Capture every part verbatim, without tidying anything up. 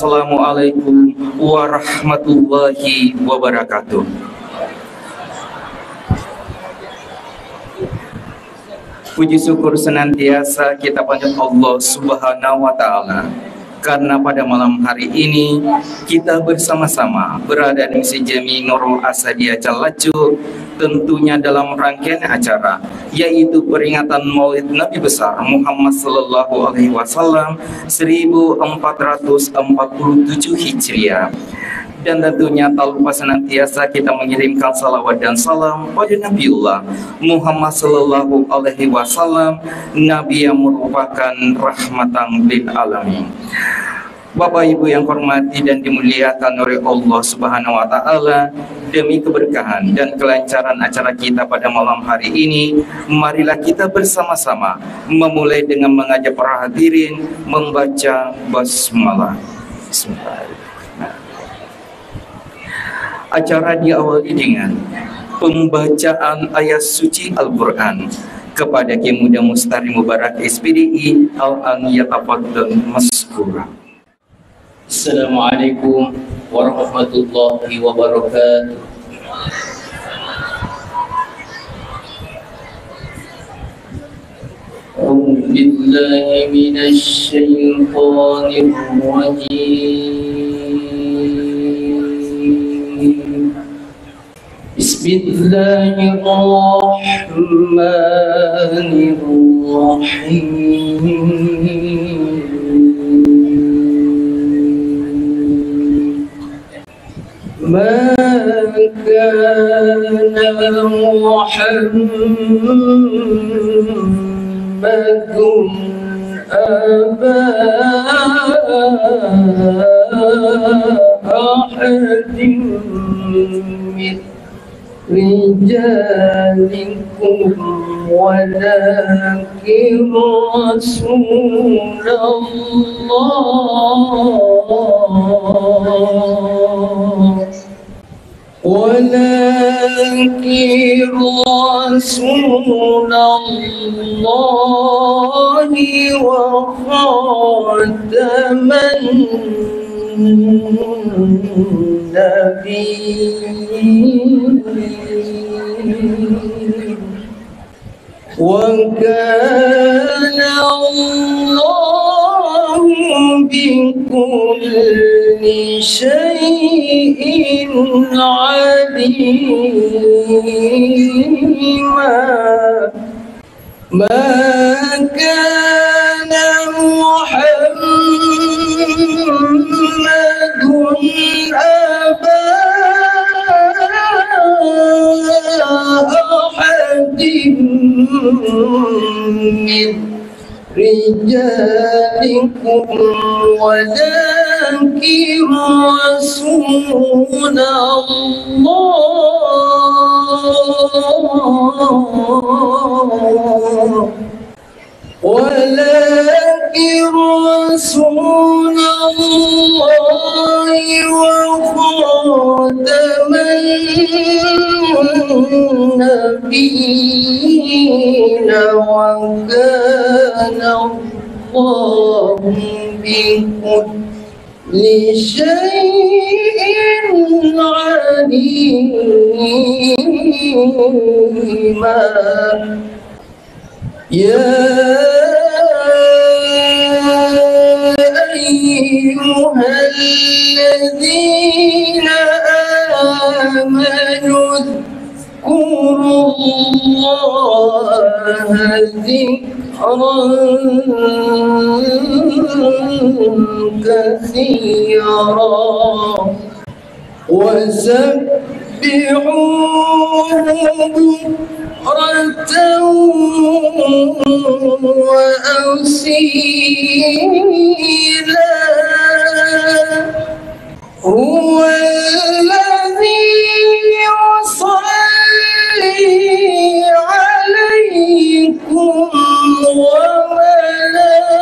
Assalamualaikum warahmatullahi wabarakatuh. Puji syukur senantiasa kita panjat Allah Subhanahu wa Ta'ala, karena pada malam hari ini kita bersama-sama berada di Masjid Jami Nurul Asadia Callaccu, tentunya dalam rangkaian acara, yaitu peringatan Maulid Nabi Besar Muhammad Sallallahu Alaihi Wasallam seribu empat ratus empat puluh tujuh Hijriah. Dan tentunya tak lupa senantiasa kita mengirimkan salawat dan salam pada Nabiullah Muhammad Sallallahu Alaihi Wasallam, Nabi yang merupakan rahmatan lil alamin. Bapak Ibu yang hormati dan dimuliakan oleh Allah Subhanahu wa Ta'ala, demi keberkahan dan kelancaran acara kita pada malam hari ini, marilah kita bersama-sama memulai dengan mengajak para hadirin membaca basmalah. Bismillahirrahmanirrahim. Acara diawali dengan pembacaan ayat suci Al-Quran kepada Kiai Muda Mustari Mubarak, S P D I, Al-An, yatafaddal maskura. Assalamualaikum warahmatullahi wabarakatuh. أعوذ بالله من الشيطان الرجيم. بسم الله الرحمن الرحيم. ما كان محمد أبا أحد من رجالكم ولكن رسول الله، ولكن رسول الله وخاتم النبيين، وكان الله بكل شيء عليما. ما كان محمد أبا أحد من رجالكم ولكن رسول الله، ولكن رسول الله وخاتم النبيين، وكان الله بكل شيء عليما. يا أيها الذين آمنوا اذكروا الله ذكرا كثيرا وسبحوه بكرة وأصيلا. هو الذي يصلي عليكم وملائكته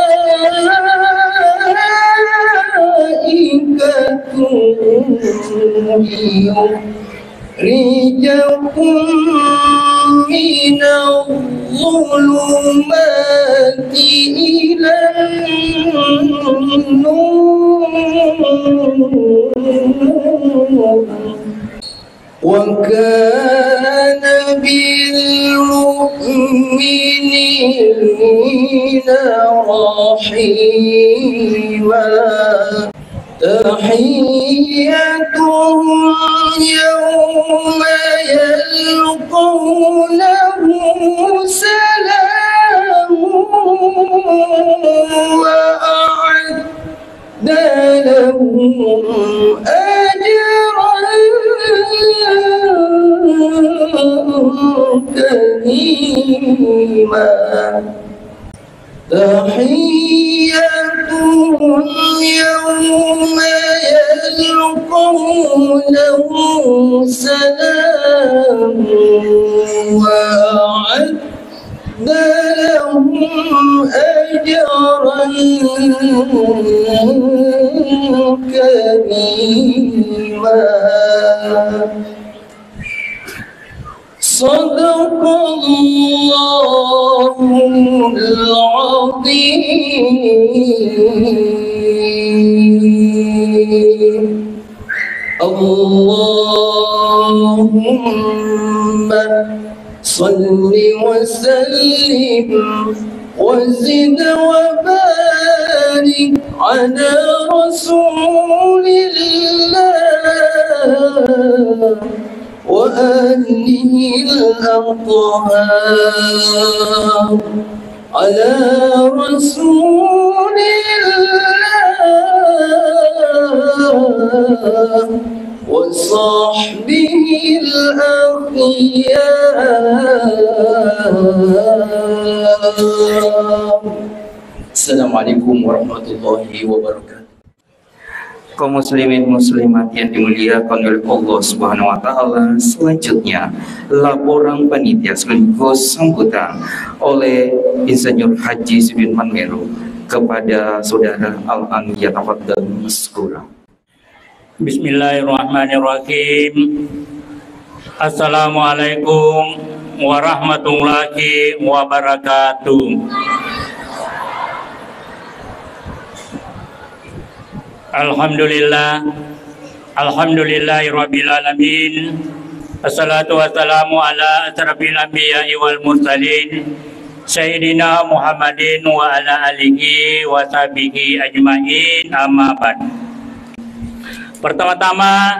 ليخرجكم من الظلمات إلى النور وكان بالمؤمنين رحيما. تحيتهم يوم يلقونه سلام وأعد لهم أجرا كريما. تحيتهم يوم يلقونه سلام وأعد لهم أجرا كريما. صدق الله العظيم. اللهم صل وسلم وزد وبارك على رسول الله وآله الأطهار. على رسول الله وصحبه الأخيار. السلام عليكم ورحمة الله وبركاته. Kaum muslimin muslimat yang dimuliakan oleh Allah Subhanahu wa Ta'ala, selanjutnya laporan panitia sekaligus sambutan oleh Insinyur Haji Sudirman Meru kepada Saudara Al-An, yatafaddal maskura. Bismillahirrahmanirrahim. Assalamualaikum warahmatullahi wabarakatuh. Alhamdulillah. Alhamdulillahirabbil alamin. Wassalatu wassalamu ala asyrafil anbiya'i wal mursalin, Sayyidina Muhammadin wa ala alihi wa sahbihi ajma'in, amma ba'd. Pertama-tama,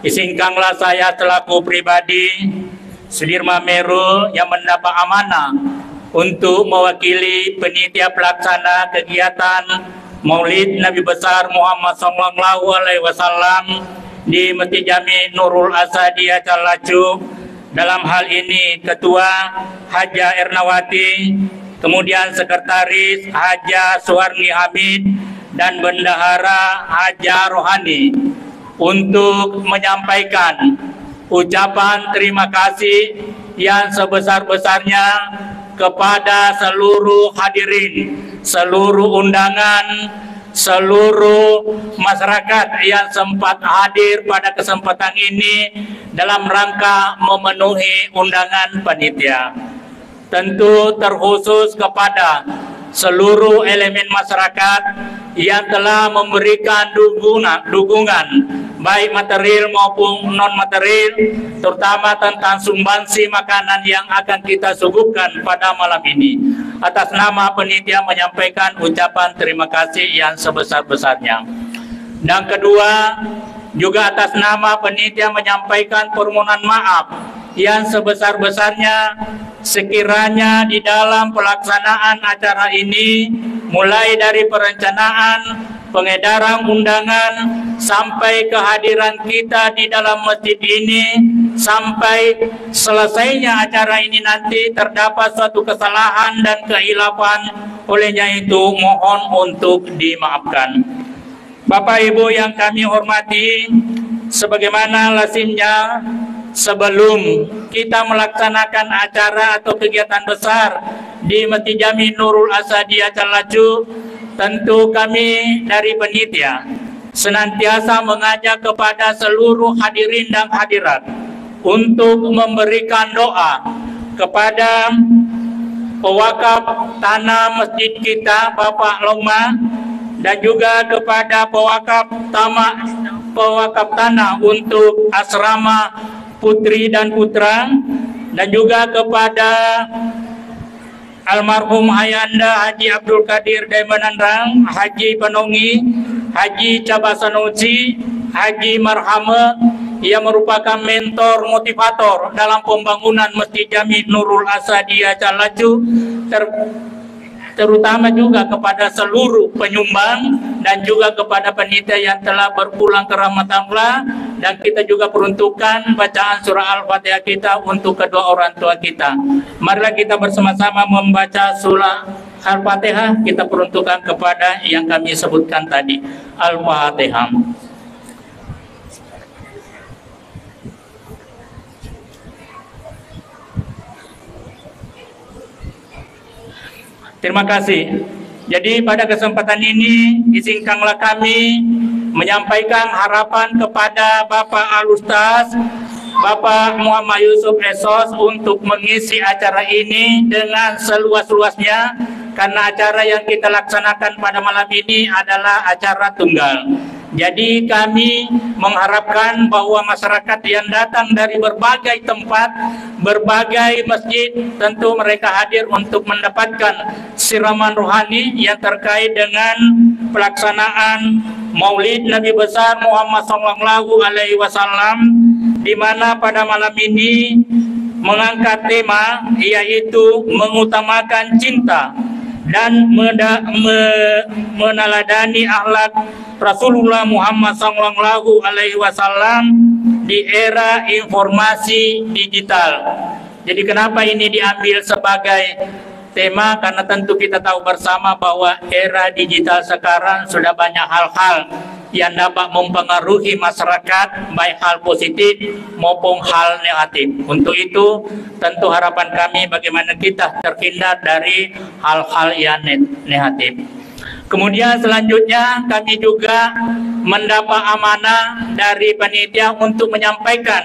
izinkanlah saya selaku pribadi Sudirman Meru yang mendapat amanah untuk mewakili penitia pelaksana kegiatan Maulid Nabi Besar Muhammad Sallallahu Alaihi Wasallam di Masjid Jami Nurul Asadiyah Callacung, dalam hal ini Ketua Haja Ernawati, kemudian Sekretaris Haja Suwarni Hamid, dan Bendahara Haja Rohani, untuk menyampaikan ucapan terima kasih yang sebesar-besarnya kepada seluruh hadirin, seluruh undangan, seluruh masyarakat yang sempat hadir pada kesempatan ini dalam rangka memenuhi undangan panitia. Tentu terkhusus kepada seluruh elemen masyarakat yang telah memberikan duguna-, dukungan, baik material maupun non-material, terutama tentang sumbangsi makanan yang akan kita suguhkan pada malam ini. Atas nama penitia menyampaikan ucapan terima kasih yang sebesar-besarnya. Dan kedua, juga atas nama penitia menyampaikan permohonan maaf yang sebesar-besarnya sekiranya di dalam pelaksanaan acara ini, mulai dari perencanaan, pengedaran undangan, sampai kehadiran kita di dalam masjid ini, sampai selesainya acara ini nanti terdapat suatu kesalahan dan kehilafan, olehnya itu mohon untuk dimaafkan. Bapak Ibu yang kami hormati, sebagaimana lazimnya sebelum kita melaksanakan acara atau kegiatan besar di Masjid Jami Nurul Asadiyah Callacung, tentu kami dari penitia senantiasa mengajak kepada seluruh hadirin dan hadirat untuk memberikan doa, kepada pewakaf tanah masjid kita, Bapak Loma, dan juga kepada pewakaf tama-, pewakaf tanah untuk asrama putri dan putra, dan juga kepada almarhum Ayanda Haji Abdul Qadir Daimananrang, Haji Panongi, Haji Caba Sanusi, Haji Marhame, yang merupakan mentor motivator dalam pembangunan Masjid Jami Nurul Asadiyah Callaccu, ter-, terutama juga kepada seluruh penyumbang dan juga kepada panitia yang telah berpulang ke rahmatullah, dan kita juga peruntukkan bacaan surah Al-Fatihah kita untuk kedua orang tua kita. Marilah kita bersama-sama membaca surah Al-Fatihah, kita peruntukkan kepada yang kami sebutkan tadi. Al-Fatihah. Terima kasih. Jadi, pada kesempatan ini, izinkanlah kami menyampaikan harapan kepada Bapak Al-Ustaz, Bapak Muhammad Yusuf Esos, untuk mengisi acara ini dengan seluas-luasnya, karena acara yang kita laksanakan pada malam ini adalah acara tunggal. Jadi, kami mengharapkan bahwa masyarakat yang datang dari berbagai tempat, berbagai masjid, tentu mereka hadir untuk mendapatkan siraman rohani yang terkait dengan pelaksanaan Maulid Nabi Besar Muhammad Sallallahu Alaihi Wasallam, di mana pada malam ini mengangkat tema, yaitu mengutamakan cinta dan meda-, me-, meneladani akhlak Rasulullah Muhammad Sallallahu Alaihi Wasallam di era informasi digital. Jadi, kenapa ini diambil sebagai tema? Karena tentu kita tahu bersama bahwa era digital sekarang sudah banyak hal-hal yang dapat mempengaruhi masyarakat, baik hal positif maupun hal negatif. Untuk itu, tentu harapan kami bagaimana kita terhindar dari hal-hal yang ne-, negatif. Kemudian, selanjutnya, kami juga mendapat amanah dari panitia untuk menyampaikan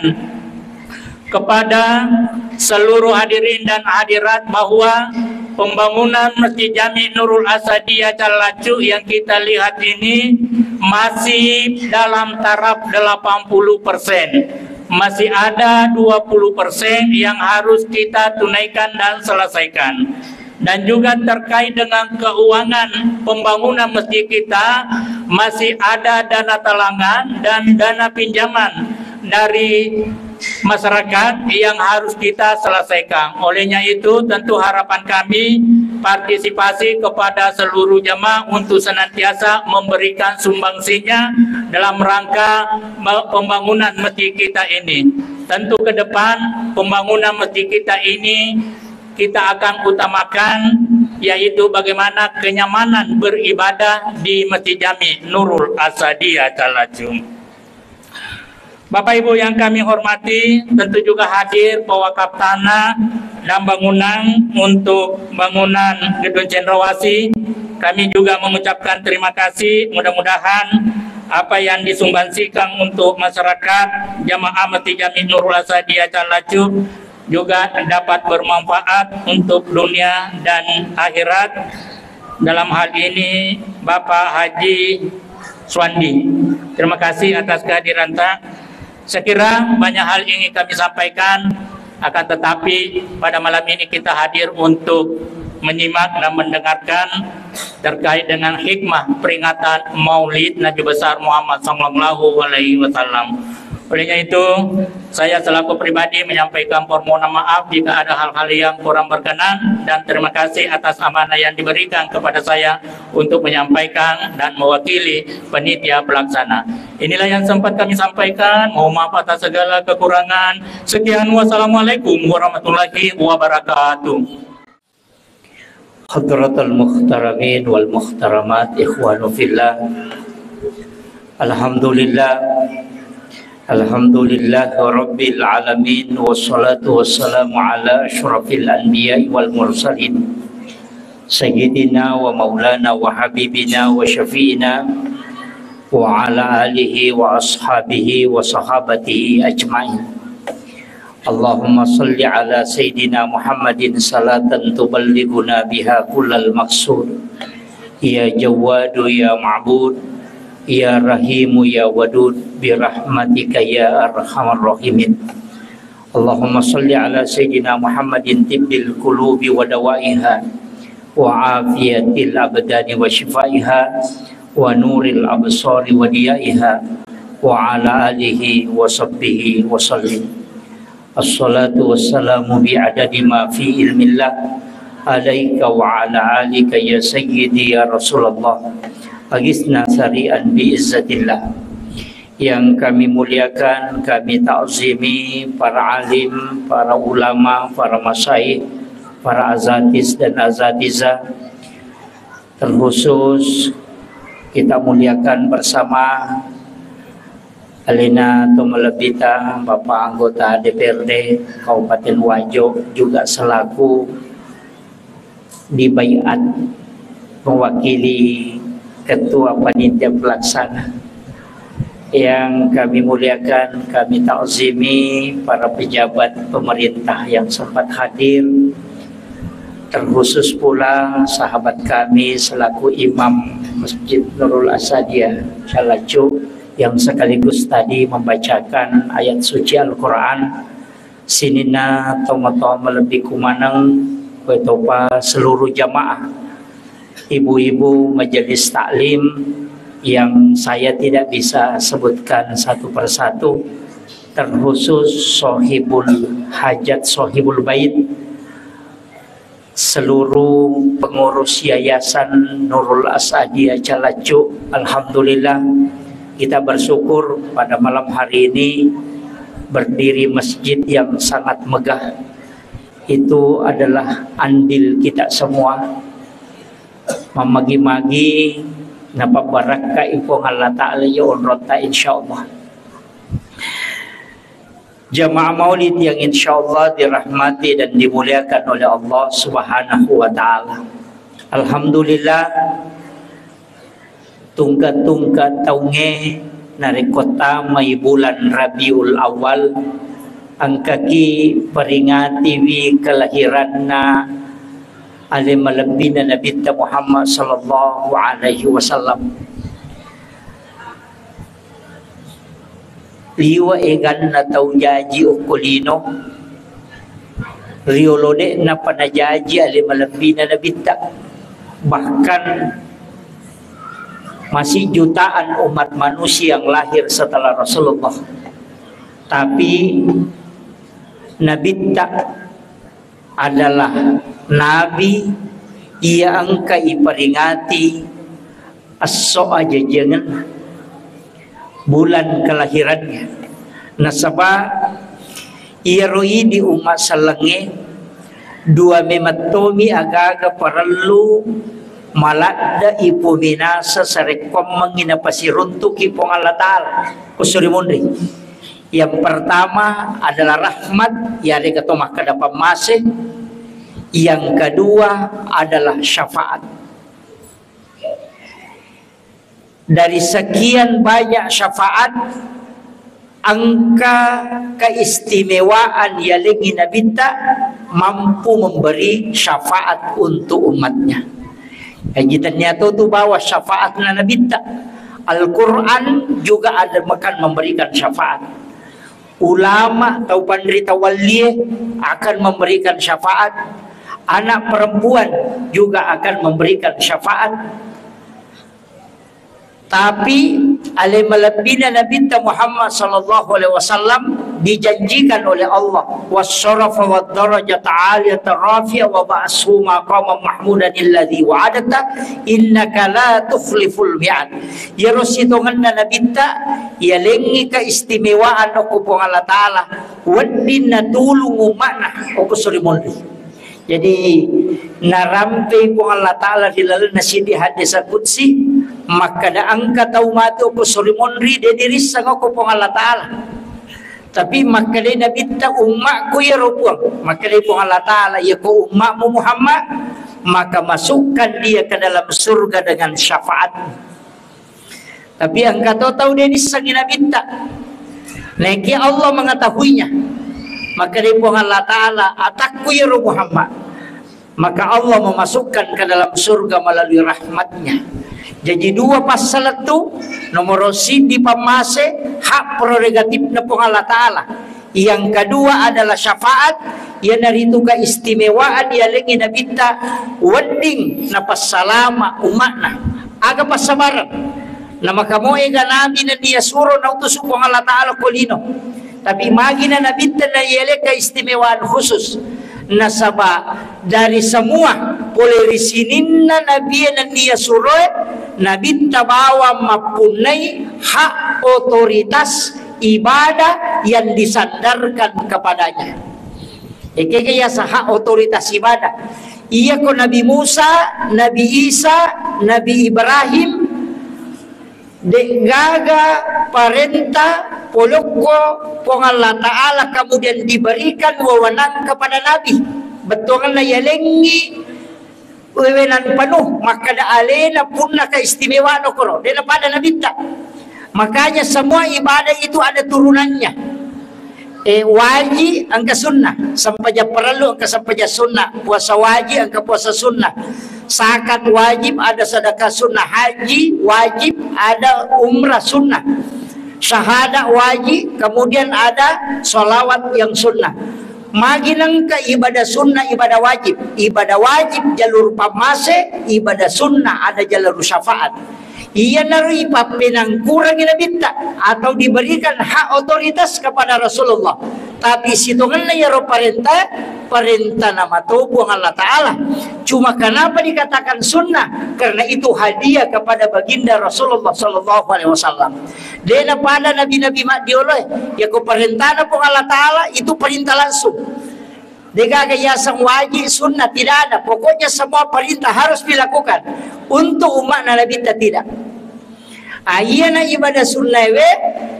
kepada seluruh hadirin dan hadirat bahwa pembangunan Masjid Jami Nurul Asadiyah Callaccu yang kita lihat ini masih dalam taraf delapan puluh persen. Masih ada dua puluh persen yang harus kita tunaikan dan selesaikan. Dan juga terkait dengan keuangan pembangunan masjid kita, masih ada dana talangan dan dana pinjaman dari masyarakat yang harus kita selesaikan. Olehnya itu, tentu harapan kami partisipasi kepada seluruh jamaah untuk senantiasa memberikan sumbangsinya dalam rangka me-, pembangunan masjid kita ini. Tentu ke depan pembangunan masjid kita ini kita akan utamakan, yaitu bagaimana kenyamanan beribadah di Masjid Jami Nurul Asadiyah Callaccu. Bapak Ibu yang kami hormati, tentu juga hadir pewakaf tanah dan bangunan untuk bangunan Gedung Cendrawasih. Kami juga mengucapkan terima kasih. Mudah-mudahan apa yang disumbangsikan untuk masyarakat jamaah Masjid Jami Nurul Asadiyah Callaccu juga dapat bermanfaat untuk dunia dan akhirat. Dalam hal ini, Bapak Haji Suwandi. Terima kasih atas kehadiran ta. Saya kira banyak hal ingin kami sampaikan, akan tetapi pada malam ini kita hadir untuk menyimak dan mendengarkan terkait dengan hikmah peringatan Maulid Nabi Besar Muhammad Sallallahu Alaihi Wasallam. Olehnya itu, saya selaku pribadi menyampaikan permohonan maaf jika ada hal-hal yang kurang berkenan, dan terima kasih atas amanah yang diberikan kepada saya untuk menyampaikan dan mewakili panitia pelaksana. Inilah yang sempat kami sampaikan. Mohon maaf atas segala kekurangan. Sekian, wassalamualaikum warahmatullahi wabarakatuh. Hadratal muhtaramin wal muhtaramat, ikhwanu fillah. Alhamdulillah. Alhamdulillah rabbil alamin, wassalatu wassalamu ala asyrafil anbiya'i wal mursalin, sayyidina wa maulana wa habibina wa syafi'ina wa ala alihi wa ashabihi wa sahabatihi ajmain. اللهم صل على سيدنا محمد صلاة تبلغنا بها كل المقصود. يا جواد يا معبود، يا رحيم يا ودود، برحمتك يا أرحم الراحمين. اللهم صل على سيدنا محمد طب القلوب ودوائها، وعافية الأبدان وشفائها، ونور الأبصار وضيائها، وعلى آله وصحبه وسلم. الصلاة والسلام بعدد ما في علم الله عليك وعلى آلك يا سيدي يا رسول الله. أغثنا سريعا بعزة الله. Yang kami muliakan, kami takzimi para alim, para ulama, para masyayikh, para asatiz dan asatizah. Terkhusus kita muliakan bersama alena to malebbita Bapak Anggota D P R D Kabupaten Wajo, juga selaku dibaiat mewakili Ketua Panitia Pelaksana. Yang kami muliakan, kami takzimi para pejabat pemerintah yang sempat hadir, terkhusus pula sahabat kami selaku Imam Masjid Nurul Asadia Calacu yang sekaligus tadi membacakan ayat suci Al-Quran. Sininna tomatoa malebbiku maneng, koe topa seluruh jamaah, ibu-ibu majelis taklim yang saya tidak bisa sebutkan satu persatu, terkhusus sohibul hajat, sohibul bait, seluruh pengurus Yayasan Nurul Asadia Calacu. Alhamdulillah, kita bersyukur pada malam hari ini berdiri masjid yang sangat megah. Itu adalah andil kita semua. Mamagi-magi napabbarakkai Puang Allah Ta'ala ya onrotta, insyaallah. Jamaah maulid yang insyaallah dirahmati dan dimuliakan oleh Allah Subhanahu wa Ta'ala. Alhamdulillah, tungka-tungka taungnge narekko tamai bulan Rabiul Awal, engkaki peringatiwi kelahiranna ale malebbina Nabitta Muhammad sallallahu alaihi wasallam. Liwa eganna tau jaji okko lino, riolo de'napa najaji ale malebbina Nabitta. Bahkan masih jutaan umat manusia yang lahir setelah Rasulullah. Tapi Nabitta adalah nabi iya engka iperingati esso ajajiangenna, bulan kelahirannya. Nasaba iyaro idi umma sellengnge, dua memettomi agaga parellu maladde ipuminasa sarekkoammengngi napasiruntuki Puang Allah Ta'ala. Kusuri munri. Yang pertama adalah rahmat, yarega to makkeda pammase. Yang kedua adalah syafaat. Dari sekian banyak syafaat, engka keistimewaan yalengngi Nabitta mampu memberi syafaat untuk umatnya. Jadi ternyata tu bahwa syafaatna Nabitta. Al-Quran juga ada akan memberikan syafaat. Ulama, tau panrita wallie akan memberikan syafaat. Anak perempuan juga akan memberikan syafaat. Tapi ale malebbina Nabitta Muhammad sallallahu alaihi wasallam dijanjikan oleh Allah, wasyarafa wad darajata aliyata rafi'a wa ba'ashu maqaman mahmudan alladzi wa'adta innaka la tukhliful mi'ad. Iyaro sitongenna Nabitta, yalengngi keistimewaan okko Puang Allah Ta'ala, wedding natulung umma'na okko suri monri. Jadi, narampei Puang Allah Ta'ala ri lalenna siddi hadis qudsi, makkeda engka tau mate okko suri monri, de dirisseng okko Puang Allah Ta'ala. Tapi makkedai Nabitta, "Ummakku iyaro Puang." Makkedai Puang Allah Ta'ala, "Iyako ummakmu Muhammad, maka masukkan dia ke dalam surga dengan syafaatmu." Tapi engka to tau de nissengi Nabitta. Naekia Allah mengetahuinya. Makkedai Puang Allah Ta'ala, "Atakku iyaro Muhammad." Maka Allah memasukkan ke dalam surga melalui rahmatnya. Jadi dua passalettu, nomoro siddi pammase, hak prerogatifna Puang Allah Ta'ala. Yang kedua adalah syafaat, iyanaritu keistimewaan yalengngi nabitta wedding napassalama umma'na. Aga passabareng. Namakamoega nabi nennia suro nautusu Puang Allah Ta'ala ko lino. Tapi magina nabitta naieleka istimewaan khusus. Nasaba dari semua pole ri sininna nabie nennia suroe, nabitta bawang mappunnai hak otoritas ibadah yang disandarkan kepadanya. Ekega yasa hak otoritas ibadah. Iyako Nabi Musa, Nabi Isa, Nabi Ibrahim, de'gaga parenta polokko Puang Allah Ta'ala kemudian diberikan wewenang kepada Nabi. Bettuanna yalengngi wewenang penuh, makkeda alena punna keistimewaan okoro, de napada nabitta. Makanya semua ibadah itu ada turunannya. Eh, waji engka sunnah, sempajang parellu engka sempajang sunnah, puasa waji engka puasa sunnah, zakat wajib, ada sedekah sunnah, haji wajib, ada umrah sunnah, syahadat wajib, kemudian ada salawat yang sunnah. Magi nengka ibadah sunnah, ibadah wajib. Ibadah wajib jalur pammase, ibadah sunnah ada jalur syafaat. Iyanaro ipappenangkurangi nabitta atau diberikan hak otoritas kepada Rasulullah. Tapi sitongenna iyaro parenta, parenta namatobuang Allah Ta'ala. Cuma kenapa dikatakan sunnah? Karena itu hadiah kepada baginda Rasulullah sallallahu alaihi wasallam. De napada nabi-nabi maddioloe, yako parentana Puang Allah Ta'ala itu perintah langsung. Degaga yaseng wajib, sunnah, tidak ada. Pokoknya semua perintah harus dilakukan. Untuk umatna nabitta tidak. Ah, iyana ibadah sunnaewe,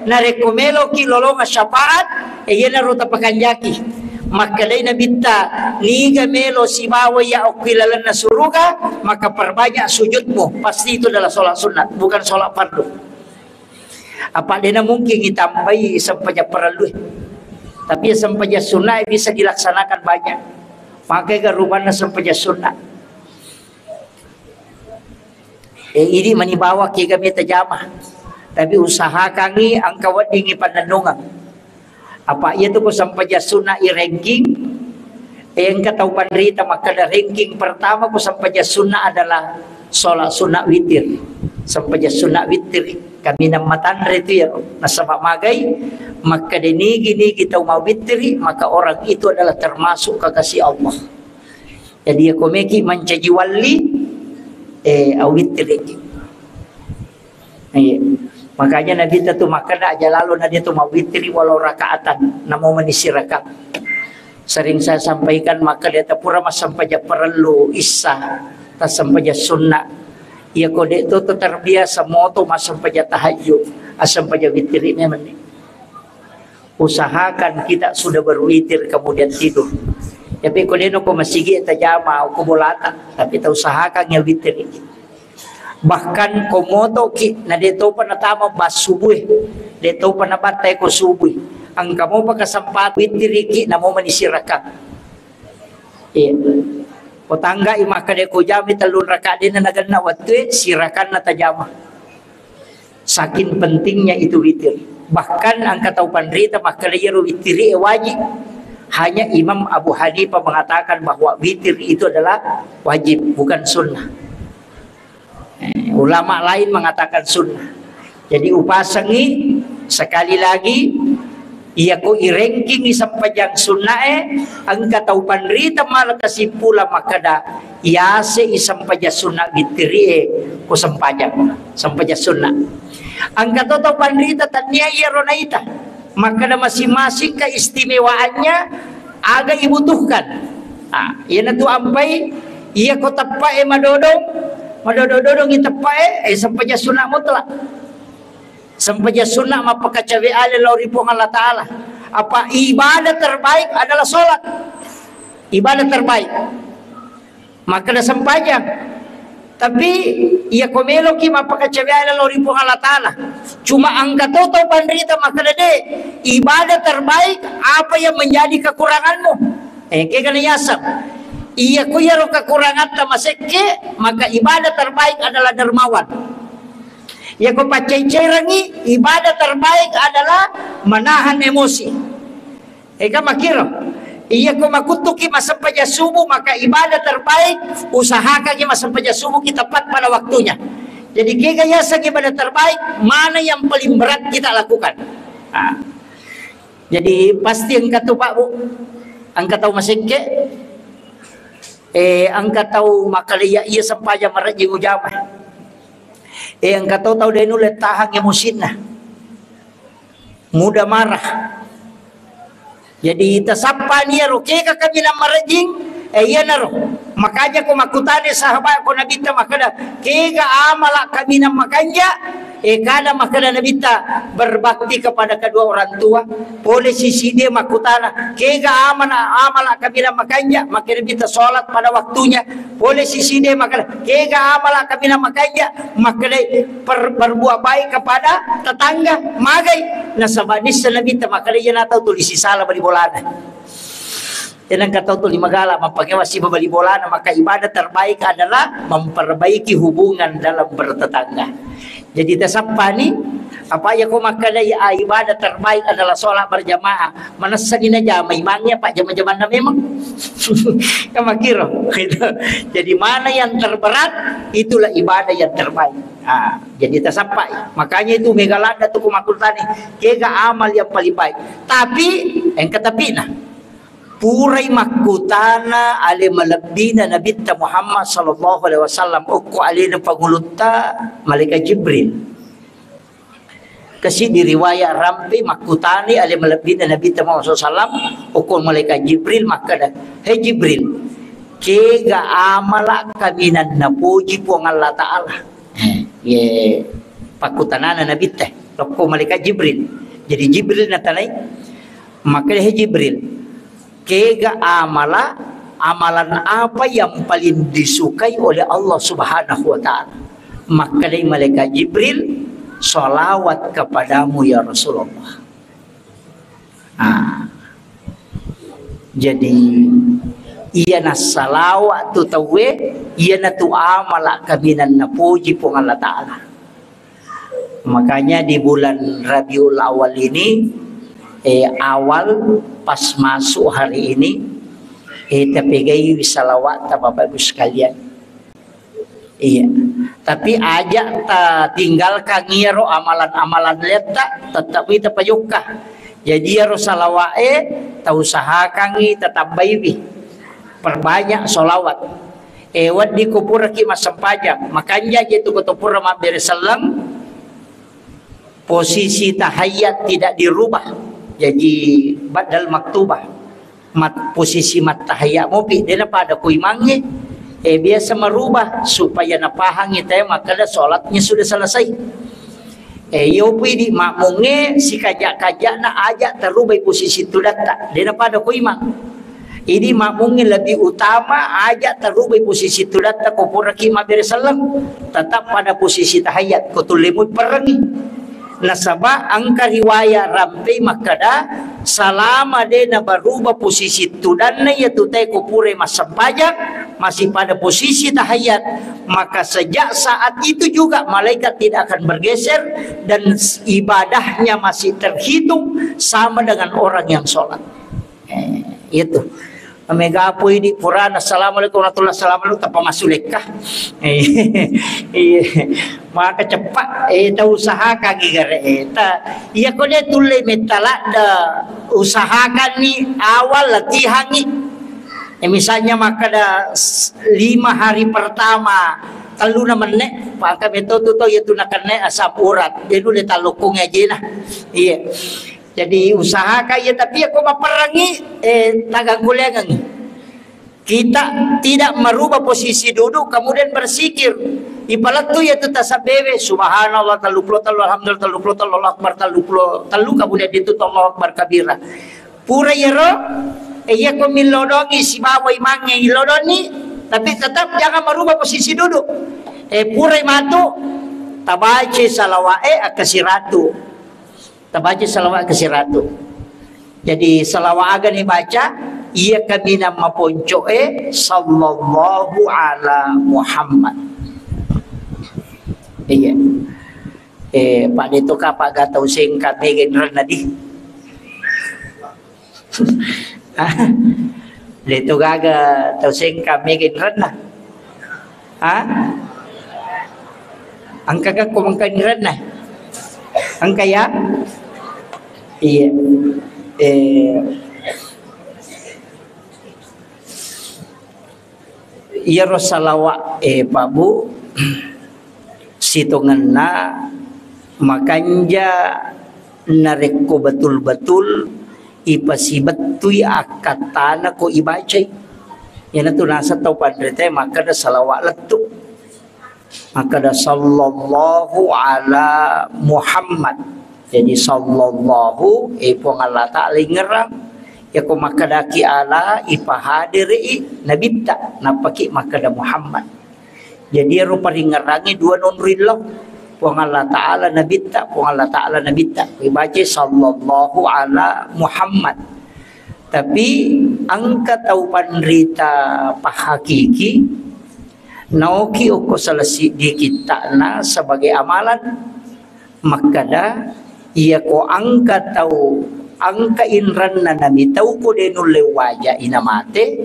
narekko meloki lolonga syafaat, eh, iyanaro tapakanjaki. Makkedai nabitta, niga melo sibawa iya okki lalenna suruga, maka perbanyak sujudmu. Pasti itu adalah sholat sunat, bukan sholat fardu. Apa dena mungkin itambai sempajang parellue. Tapi sempajang sunat bisa dilaksanakan banyak. Pakai ga rupanna sempajang sunat. Eh, idi mani bawa kega meta jama. Tapi usahakangi engka weddingi pannennungeng. Apa iya tu ko sempajang sunna i ranking, eh, engka tau panrita makkeda ranking pertama ko sempajang sunna adalah sholat sunat witir. Sempajang sunat witir. Kaminang matanre tu ya. Nasaba magai makkeda nigi-nigi tau mawitiri, maka orang itu adalah termasuk kekasih Allah. Jadi, iya ko meki mancaji walli, eh, awittiriki. Iya. Makanya Nabitta tu makkeda, aja lalo na dia tu mawittiri walau rakaatan, namo mani sirakang. Sering saya sampaikan, makkeda tapura massempajang parellu issa, tassempajang sunna. Iya ko de to terbiasa moto massempajang tahajud, assempajang wittiri memang ni. Usahakan kita sudah berwitir kemudian tidur. Tapi ko deno ko masigi tajama ko bolata, tapi ta usahakan ya witir. Bahkan ko motoki na de topa natama bas subuh, de topa nabattai ko subuh. Engka mopa kesempatan witiriki namo mani sirakang. Iya. Ko tangga i makkeda ko jami tellung raka dena nagenna wattue, sirakanna tajama. Saking pentingnya itu witir. Bahkan engka tau panrita makkeda iyaro wittiri e wajib. Hanya Imam Abu Hanifah mengatakan bahwa witir itu adalah wajib, bukan sunnah. Eh, ulama lain mengatakan sunnah. Jadi upasengi sekali lagi, iya ko i ranking i sempajang sunnae, engka tau panrita mala kesimpulan makkeda, yase i sempajang sunna wittirie ko sempajang, sempajang sunna. Engka to tau panrita tania iyaro naita, makkeda masing-masing keistimewaannya aga ibutuhkan. Ah, iyanatu ampai, iya ko teppae madodong, madodong-dodong i teppae, eh, sempajang sunna mutlak. Sempajang sunna mappakacawe ale lao ri Puang Allah Ta'ala. Apa ibadah terbaik adalah sholat. Ibadah terbaik. Makkeda sempajang. Tapi iya ko meloki mappakacaweang lao ri Puang Allah Ta'ala. Cuma engka to tau panrita makkeda, "De, ibadah terbaik apa yang menjadi kekuranganmu?" Eh, kega na yaseng. Iya ko iyaro kekurangatta masekke, maka ibadah terbaik adalah dermawan. Iya ko paccai-cairangi, ibadah terbaik adalah menahan emosi. Ega makkiro, iya ko makuttuki massempajang subuh, maka ibadah terbaik, usahakangi massempajang subuh kita tepat pada waktunya. Jadi, kega yaseng ibadah terbaik, mana yang paling berat kita lakukan? Nah, jadi, pasti engka tu, Pak, Bu, engka tau masekke, eh, engka tau makkeda, iya, iya sempajang marejjing ujama. Eh, engka to tau de nulle tahang emosinna. Mudah marah. Jadi, tasappani iyaro, kega kaminang marejjing, eh, iyanaro. Makanya ko makkutana sahabat ko Nabitta makkeda, "Kega amala kaminang makanja?" Eh, kada makkeda Nabitta, "Berbakti kepada kedua orang tua." Pole sisi dia makkutana, "Kega amana-, amala kaminang makanja?" Makkeda Nabitta, "Sholat pada waktunya." Pole sisi de makkeda, "Kega amala kaminang makanja?" Makkeda, "Per-, berbuat baik kepada tetangga." Magai? Nasaba nisseng Nabitta makkeda, "Iyana tau tuli sisala bali bolana. Iyana engka tau tuli magala mappangewa siba bali bolana." Maka ibadah terbaik adalah memperbaiki hubungan dalam bertetangga. Jadi, tasappani, apa iya ko makkeda, ah, ibadah terbaik adalah sholat berjamaah. Manessani najama imangnge, apa jama-jamanna memang. Kan makkiro. Gitu. Jadi, mana yang terberat, itulah ibadah yang terbaik. Ah, jadi tasappai. Makanya itu mega ladda tu ko makkutana, kega amal yang paling baik. Tapi, engka tapina. Purai makkutana ale malebbina Nabitta Muhammad sallallahu alaihi wasallam, okko alena pangulutta malaikat Jibril. Kasi di riwayat rampe makkutani ale malebbina Nabitta Muhammad sallallahu alaihi wasallam, okko malaikat Jibril makkeda, "He Jibril, kega amala kaminang napoji Puang Allah Ta'ala?" Eh, ye pakkutanana Nabitta, lokko malaikat Jibril. Jadi Jibril natanai, makkeda, "He Jibril, kega amala, amalan apa yang paling disukai oleh Allah Subhanahu wa Ta'ala?" Makkedai malaikat Jibril, "Salawat kepadamu ya Rasulullah." Ah. Jadi, iyana salawa tu tauwe, iyana tu amala kaminang napoji Puang Allah Ta'ala. Makanya di bulan Rabiul Awal ini, eh, awal pas masuk hari ini, eh, tapegai salawat ta Bapak Ibu sekalian. Iya. Tapi aja ta tinggalkan iyaro amalan-amalan letta, tetap ita pajokka. Jadi iyaro salawa'e ta usahakangi tatambaiwi. Perbanyak salawat. Eh, wedding ko puraki massempajang, makanja je tu ko to pura mabbere selleng, posisi tahiyat tidak dirubah. Jadi badal maktubah. Mat-, posisi mattahiyat mopi, de napada ko imangnge. Eh, biasa merubah supaya napahangi tae makkeda sholatnya sudah selesai. Eh, iyo pui di makmungnge sikaja-kajana aja tarubai posisi tudatta. De napada ko imang. Idi makmungnge lebih utama aja tarubai posisi tudatta ko puraki mabbere selleng. Tetap pada posisi tahiyat ko tullemui perrengi. Nasaba engka riwayat rampei makkeda, salama de nabaruba posisi tudanna iyatu tae ko pura massempajang, masih pada posisi tahiyat, maka sejak saat itu juga malaikat tidak akan bergeser dan s-, ibadahnya masih terhitung sama dengan orang yang sholat. Eh, itu. Mega pui di purana, "Assalamualaikum warahmatullahi wabarakatuh," tappa massu lekka. Eh, iya. Maka cepat, eh, ta usahakan gare, eh, ta, iya ko de tulle metta ladda, usahakan ni awal latihan ni. Eh, misalnya makkeda s-, lima hari pertama, telluna menne, pangka metto tu to, iya tu nakenne asam urat. Jadi ulle tallukung ajena. Iya. Jadi usahakan ya, tapi ya ko mapperangi, eh, tagang kuliangan. Kita tidak merubah posisi duduk, kemudian berzikir. Ipalettu ya tu tasabbewe, subhanallah telluppulo tellu, alhamdulillah telluppulo tellu, Allahu akbar telluppulo tellu, kemudian itu Allahu akbar kabira. Pura yero, eh, iya ko millodongi sibawa imangnge illodonni, tapi tetap jangan merubah posisi duduk. Eh, purai matu, tabaca salawa'e akka siratu. Tabaca salawa'e akka siratu. Jadi, salawat aga ni baca, iya kaminang maponco'e, sallallahu ala Muhammad. Iya. Eh, Pak Deto, kapa ga tau sengka mega inrenna di? Hah? Deto gaga tau sengka mega inrenna? Hah? Engka ga ko mengka inrenna? Engka ya? Iya. Eh, Iyaro salawa'e, Pak Bu, sitongenna makanja narekko betul-betul ipasibettui akkattana ko ibacai. Iyanatu naseng tau panritae makkeda salawa' lettu. Makkeda, "Sallallahu ala Muhammad." Jadi, sallallahu, eh, Puang Allah Ta'ala ingerang. Yako makkedaki ala, ipahadiri nabitta, nappaki makkeda Muhammad. Jadi, ero paringerangi dua nonroi lao. Puang Allah Ta'ala nabitta, Puang Allah Ta'ala nabitta. Ibacai, "Sallallahu ala Muhammad." Tapi, engka tau panrita pahakiki, naoki okko sala siddi kitta'na sebagai amalan, makkada, iyako engka tau, engka inrenna namitau ko de nulle waja ina mate,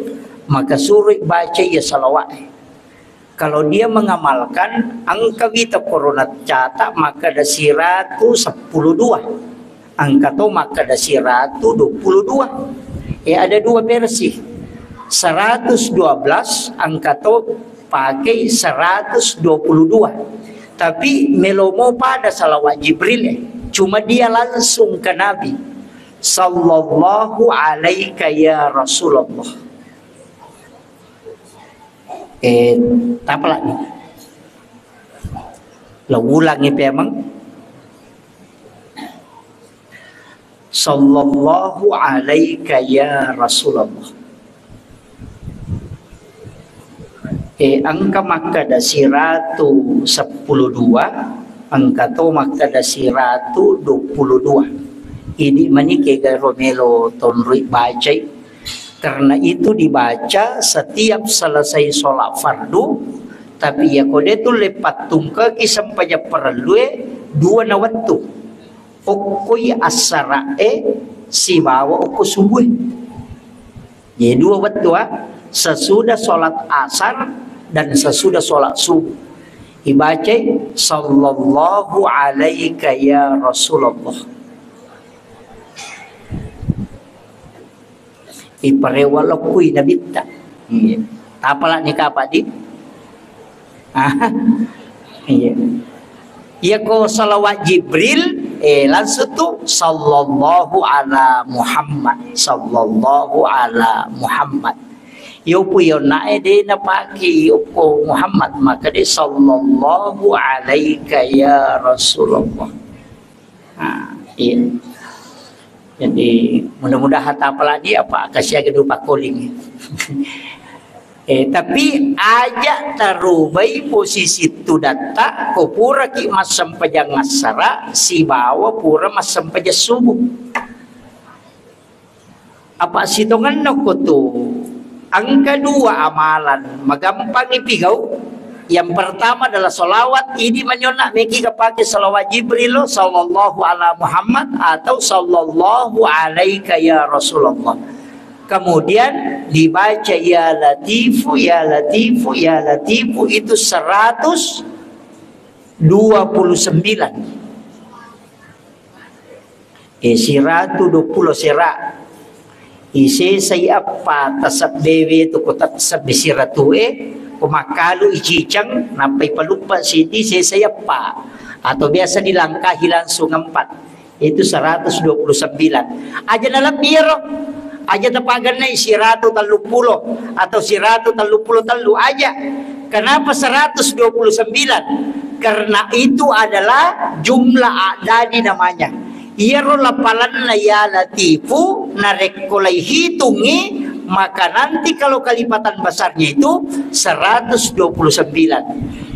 maka suroi baca iya salawa'e. Kalau dia mengamalkan, engka wita korona catat makkada siratu seppulo dua. Engka to makkada siratu dua puluh dua. Eh, ada dua versi. Seratus dua belas, engka to pakai seratus dua puluh dua. Tapi melomo pada salawat Jibril, eh. Cuma dia langsung ke Nabi. Sallallahu alaika ya Rasulullah. Eh, tapalani. Lo ulangi pemeng. Sallallahu alaika ya Rasulullah. Eh, engka makkada siratu seppulo dua, engka to makkada siratu dua puluh dua. Idi mani kega ro melo tonroi bacai. Karena itu dibaca setiap selesai sholat fardu, tapi iya ko de tulle pattungkeki sempajang parellue dua na wettu. Okkoi assara'e sibawa okko subue. Jadi dua wettu, ah, sesudah sholat asar dan sesudah sholat subuh. Ibacai, "Sallallahu alaika ya Rasulullah." Iparewa lokkui nabitta. Iya. Tapalani kapa di? Ah, iya. Iya ko salawat Jibril, eh, langsung tu, "Sallallahu ala Muhammad, sallallahu ala Muhammad." Yopu yonae de napake yoko Muhammad, maka de, "Sallallahu alaika ya Rasulullah." Nah, iya. Jadi, mudah-mudahan tapalani apa kasiaga dupa calling. Eh, tapi aja tarubai posisi tudatta, ko puraki massempajang assara sibawa pura massempajang subuh. Apa sitongenna ko tu? Engka dua amalan, magampangi pigau. Yang pertama adalah salawat, idi manyonna meki kapake salawat Jibril, "Sallallahu ala Muhammad" atau "Sallallahu alaika ya Rasulullah". Kemudian dibaca "Ya Latifu, ya Latifu, ya Latifu" itu seratus dua puluh sembilan. Eh, siratu dua puluh sera. Isesai eppa tasebbewe tu ko tasebbe siratue, ko makkalu iciceng, nappa ipaluppa siti, sesai eppa. Atau biasa dilangkahi langsung empat. Itu seratus dua puluh sembilan. Aja nalebbi ero. Aja tapagennai siratu telluppulo atau siratu telluppulo tellu aja. Kenapa seratus dua puluh sembilan? Karena itu adalah jumlah adadi namanya. Iyaro lapalanna ya Latifu, narekko laihitungi, maka nanti kalau kalipatan besarnya itu seratus dua puluh sembilan.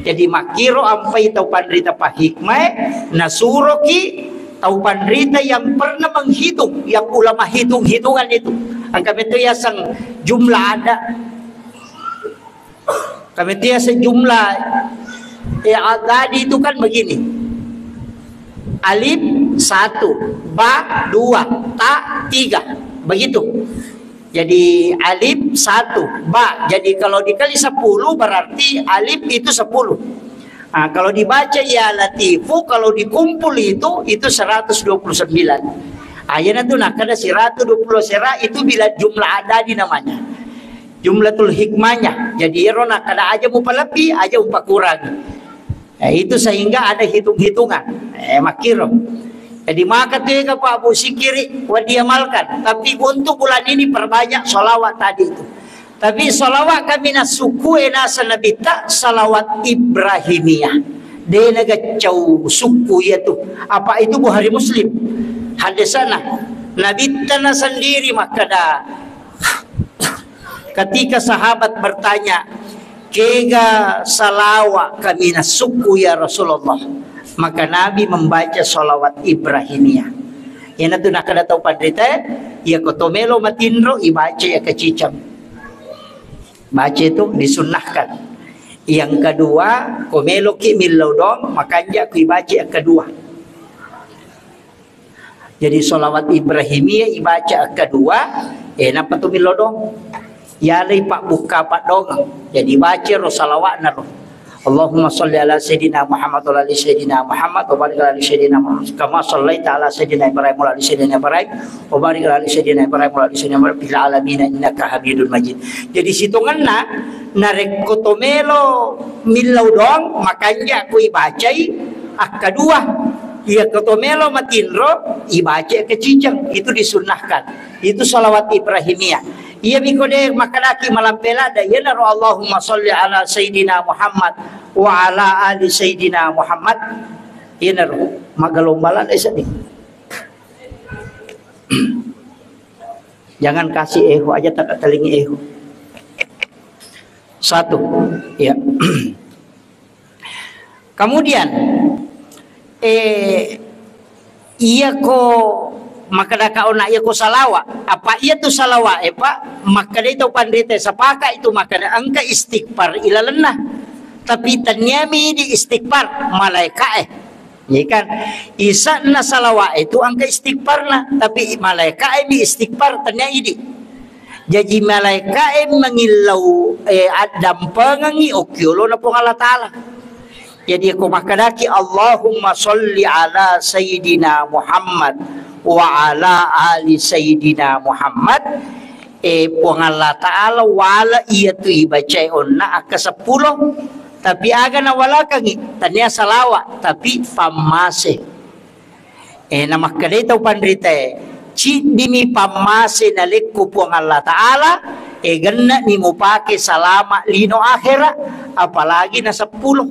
Jadi makkiro ampai tau panrita pahikmae, nasuroki tau panrita yang pernah menghitung, yang ulama hitung-hitungan itu. Engka metu yaseng jumlah ada. Kami tiap sejumlah, ya, tadi itu kan begini. Alif satu, ba dua, ta tiga. Begitu. Jadi alif satu, ba. Jadi kalau dikali sepuluh berarti alif itu sepuluh. Nah, kalau dibaca ya Latifu, kalau dikumpul itu, itu seratus dua puluh sembilan. Ah, iyana tu nakkeda seratus dua puluh sera itu bila jumlah adadi namanya. Jumlatul hikmahnya. Jadi ero nakkeda aja mupalebbi, aja mupakurangi. Eh, itu sehingga ada hitung-hitungan. Eh, makkiro. Jadi maka tu ega Pak Bu sikiri wa diamalkan. Tapi untuk bulan ini perbanyak sholawat tadi itu. Tapi sholawat kami nasukku enasa nabitta sholawat Ibrahimiyah. De nagaccau sukku iya tu. Apa itu Bukhari Muslim. Hadisana. Nabitta na sendiri makkeda Ketika sahabat bertanya, "Kega salawa kami nasukku ya Rasulullah?" Maka Nabi membaca salawat Ibrahimiyah. Iyanatu nakkeda tau panrita, iya ko to melo matinro, ibaca iya kaciceng. Baca itu disunnahkan. Yang kedua, ko meloki millau doang, makanja ku ibaca yang kedua. Jadi sholawat Ibrahimiyah ibaca kedua, eh, nappa tu millau doang. Yalai pabbukka paddongeng. Jadi baca ro salawatna ro. Allahumma sholli ala Sayyidina Muhammad wa ala ali Sayyidina Muhammad wa barik ala ali Sayyidina Muhammad kama shallaita ala Sayyidina Ibrahim wa ala ali Sayyidina Ibrahim wa barik ala ali Sayyidina Ibrahim wa ala ali Sayyidina Ibrahim fil alamin innaka Hamidun Majid. Jadi sitongenna narekko to melo millau doang makanja ku ibacai akkadua. Iya ko to melo matinro, ibaca keciceng, itu disunnahkan. Itu salawat Ibrahimiyah. Iya mi ko de makkedaki malampe ladde, iyanaro Allahumma sholli ala Sayyidina Muhammad wa ala ali Sayyidina Muhammad. Iyanaro magalomba ladde seddi. Jangan kasih eho aja, tak telingi eho. Satu, ya. Kemudian, eh, iya ko makkedaka ona iya ko salawa, apa iya tu salawa e, Pak? Makkedai tau panrita, sepakat itu makkeda engka istighfar ilalenna. Tapi tenniami di istighfar malaika e. Iya kan? Isanna salawa itu engka istighfarna, tapi malaika e mi istighfar tennia idi. Jaji malaeka'e mangillau, eh, addampengengngi okkiolona Puang Allah Ta'ala. Jadi ko makkedaki, "Allahumma sholli ala Sayyidina Muhammad wa ala ali Sayyidina Muhammad," eh, Puang Allah Ta'ala wala iyatu ibacae onna akka seppulo. Tapi aga nawalakengngi, tania salawa, tapi pammase. Eh, namakkedai tau panritae, "Ciddimi pammase nalekko Puang Allah Ta'ala, eh, genne'ni mupake salama lino akhera, apalagi na seppulo."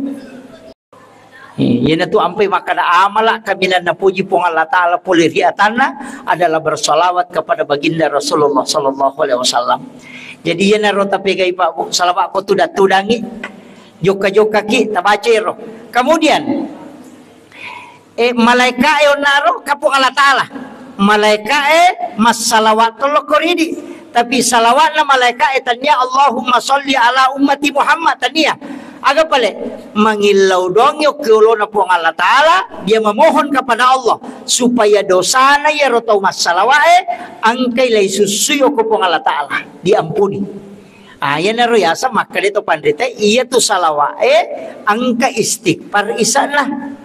Eh, iyanatu ampai makkeda amala kaminang napuji Puang Allah Ta'ala pole ri atanna adalah bersalawat kepada baginda Rasulullah sallallahu alaihi wasallam. Jadi iyanaro tapegai, Pak, Bu, salawat ko tudang-tudangi, jokka-jokkaki, tabacai ro. Kemudian, Eh, malaeka'e onnaro ka Puang Allah Ta'ala. Malaeka'e massalawat tolokko ridi. Tapi salawatna malaeka'e tania, "Allahumma sholli ala ummati Muhammad," tania. Aga pale? Mangillau doang yokki olona Puang Allah Ta'ala, dia memohon kepada Allah supaya dosana iyaro tau massalawa'e engkai lai sussui okko Puang Allah Ta'ala, diampuni. Ah, iyanaro yaseng makkeda to panrita, iyatu salawa'e engka istighfar isanna.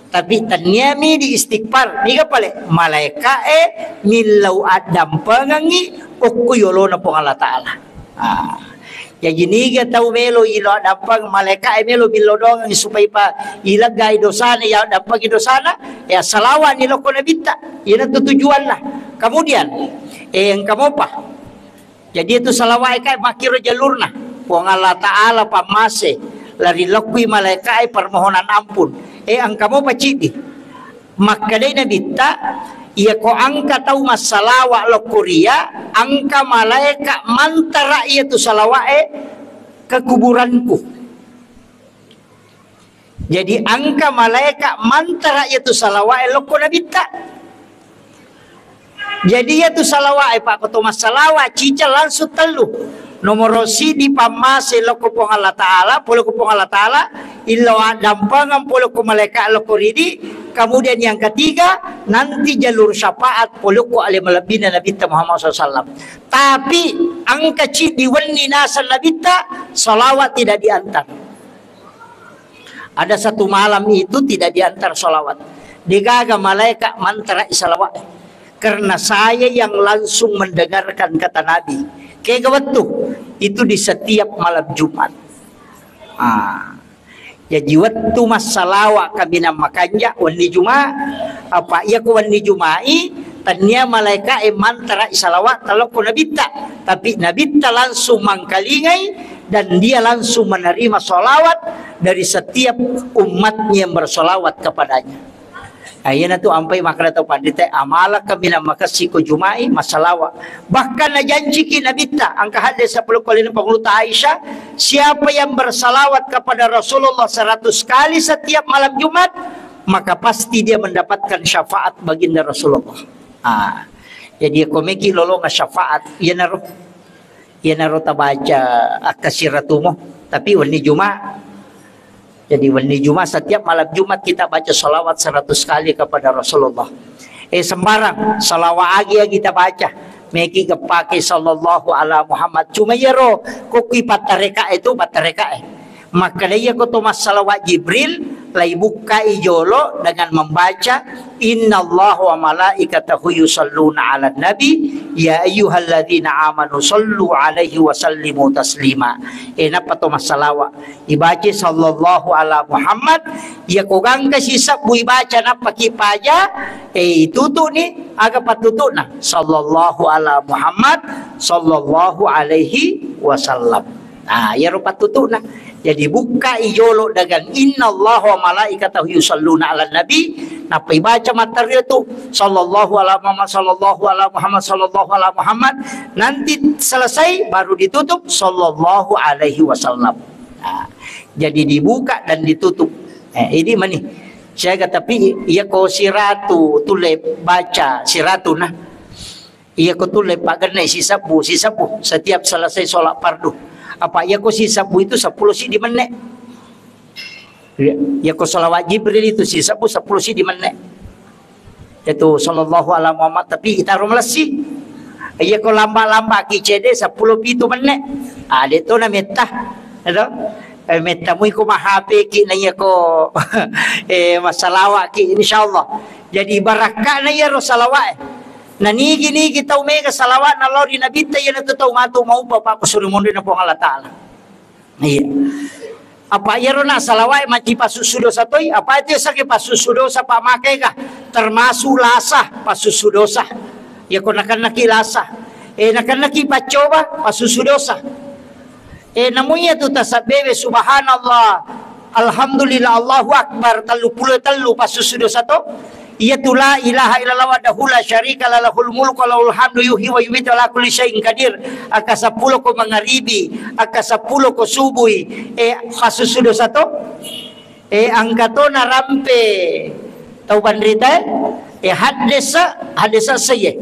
Tapi tenniami di istighfar, niga pale? Malaeka'e millau addampengengngi okko yolona Puang Allah Ta'ala. Ah. Jaji niga tau melo ilo addampeng, malaeka'e melo millau doang supaya pa ileggai dosana, ya addampengi dosana, ya salawani lokko nabitta. Iyanatu tujuanna. Kemudian, eh, engka mopa. Jadi itu salawa'e kae makkiro jalurna. Puang Allah Ta'ala pammase, lari lokkui malaeka'e permohonan ampun. Eh, engka mopa ciddi. Makkedai nabitta, "Iyako engka tau massalawa lokko ria, engka malaeka mantara iyatu salawa'e ke kuburanku." Jadi engka malaeka mantara iyatu salawa'e lokko nabitta. Jadi iyatu salawa'e, Pak, ko to massalawa cica langsung tellu. Nomoro siddi pammase lokko Puang Allah Ta'ala, pole ko Puang Allah Ta'ala, illo addampengeng pole ko malaeka lokko ridi, kemudian yang ketiga, nanti jalur syafaat pole ko ale malebbina Nabitta Muhammad sallallahu alaihi wasallam. Tapi engka ciddi wenni naseng Nabitta, salawat tidak diantar. Ada satu malam itu tidak diantar salawat. Degaga malaeka mantara salawat. Karena saya yang langsung mendengarkan kata Nabi. Kega wettu? Itu di setiap malam Jumat. Ah. Jaji wettu massalawa kaminang makanja wenni Juma, apa iya ko wenni Jumai, tania malaeka e mantara salawat lokko nabitta, tapi nabitta langsung mangkalingai dan dia langsung menerima salawat dari setiap umatnya yang bersalawat kepadanya. Nah, iyanatu ampai makkeda tau panrita, amala kaminang makessi ko Jumai massalawa. Bahkan najanciki nabitta, engka hadis sepuluh kali Panguluta Aisyah, siapa yang bersalawat kepada Rasulullah seratus kali setiap malam Jumat, maka pasti dia mendapatkan syafaat baginda Rasulullah. Ah, jadi ko meki lolonga syafaat, iyanaro, iyanaro tabaca akkasiratumu, tapi wenni Juma. Jadi wenni Juma, setiap malam Jumat kita baca salawat seratus kali kepada Rasulullah. Eh, sembarang, salawat agi yang kita baca. Meki kepake sallallahu ala Muhammad. Cuma iyaro, ko kui pattareka itu, pattareka e. Maka iya ko to massalawat Jibril, lai bukkai jolo dengan membaca, "Innallaha wa malaikatahu yusalluna ala nabi, ya ayyuhalladzina amanu sallu alaihi wa sallimu taslima." Eh, nappa to massalawat. Ibaca sallallahu ala Muhammad, iya ko gangka sisebbu ibaca nappa ki paja, eh, itutu'ni, aga pattutu'na? Sallallahu ala Muhammad, sallallahu alaihi wasallam. Nah, iyaro pattutu'na. Jadi bukkai jolo dengan innallaha wa malaikatahu yusalluna ala nabi, nappa ibaca matteru tu sallallahu ala Muhammad, sallallahu ala Muhammad, sallallahu ala Muhammad, nanti selesai baru ditutup sallallahu alaihi wasallam. Nah, jadi dibuka dan ditutup. Eh, ini mani. Siaga, tapi iya ko siratu tulle baca siratu nah. Iya ko tulle pagenne sisebbu, sisebbu setiap selesai sholat fardu. Apa iya ko sisebbu itu sepuluh siddi menne. Iya, iya ko salawat Jibril itu sisebbu sepuluh siddi menne. Itu sallallahu ala Muhammad, tapi itaro malessi. Iya ko lamba-lamba ki cede sepuluh pitu menne. Ade to na metta. Edo? Eh, metta mui ko mahape ki na iya ko, eh, massalawa ki, insyaallah. Jadi barakka na iya ro salawat. Na nigi-nigi tau mega salawat na lao ri nabitta, iya na tu tau matu maupa pa ko suri monri na Puang Allah Ta'ala. Iya. Apa iyaro na salawai maci pasussu dosa toi? Apa itu sake pasussu dosa, Pak, makega? Termasuk lasa pasussu dosa. Iya ko nakennaki lasa. Eh, nakennaki paccoba pasussu dosa. Eh, namu iya tu tasabbewe subhanallah, alhamdulillah, Allahu Akbar, tellu pulo tellu pasussu dosa to. Iyatu la ilaha illallah wahdahu la syarika la lahul mulku wa lahul hamdu yuhyi wa yumitu ala kulli syai'in qadir. Akka seppulo ko mangaribi, akka seppulo ko subui, eh, pasussu dosa to. Eh, engka to narampe tau panrita, eh, haddesa, haddesa seye.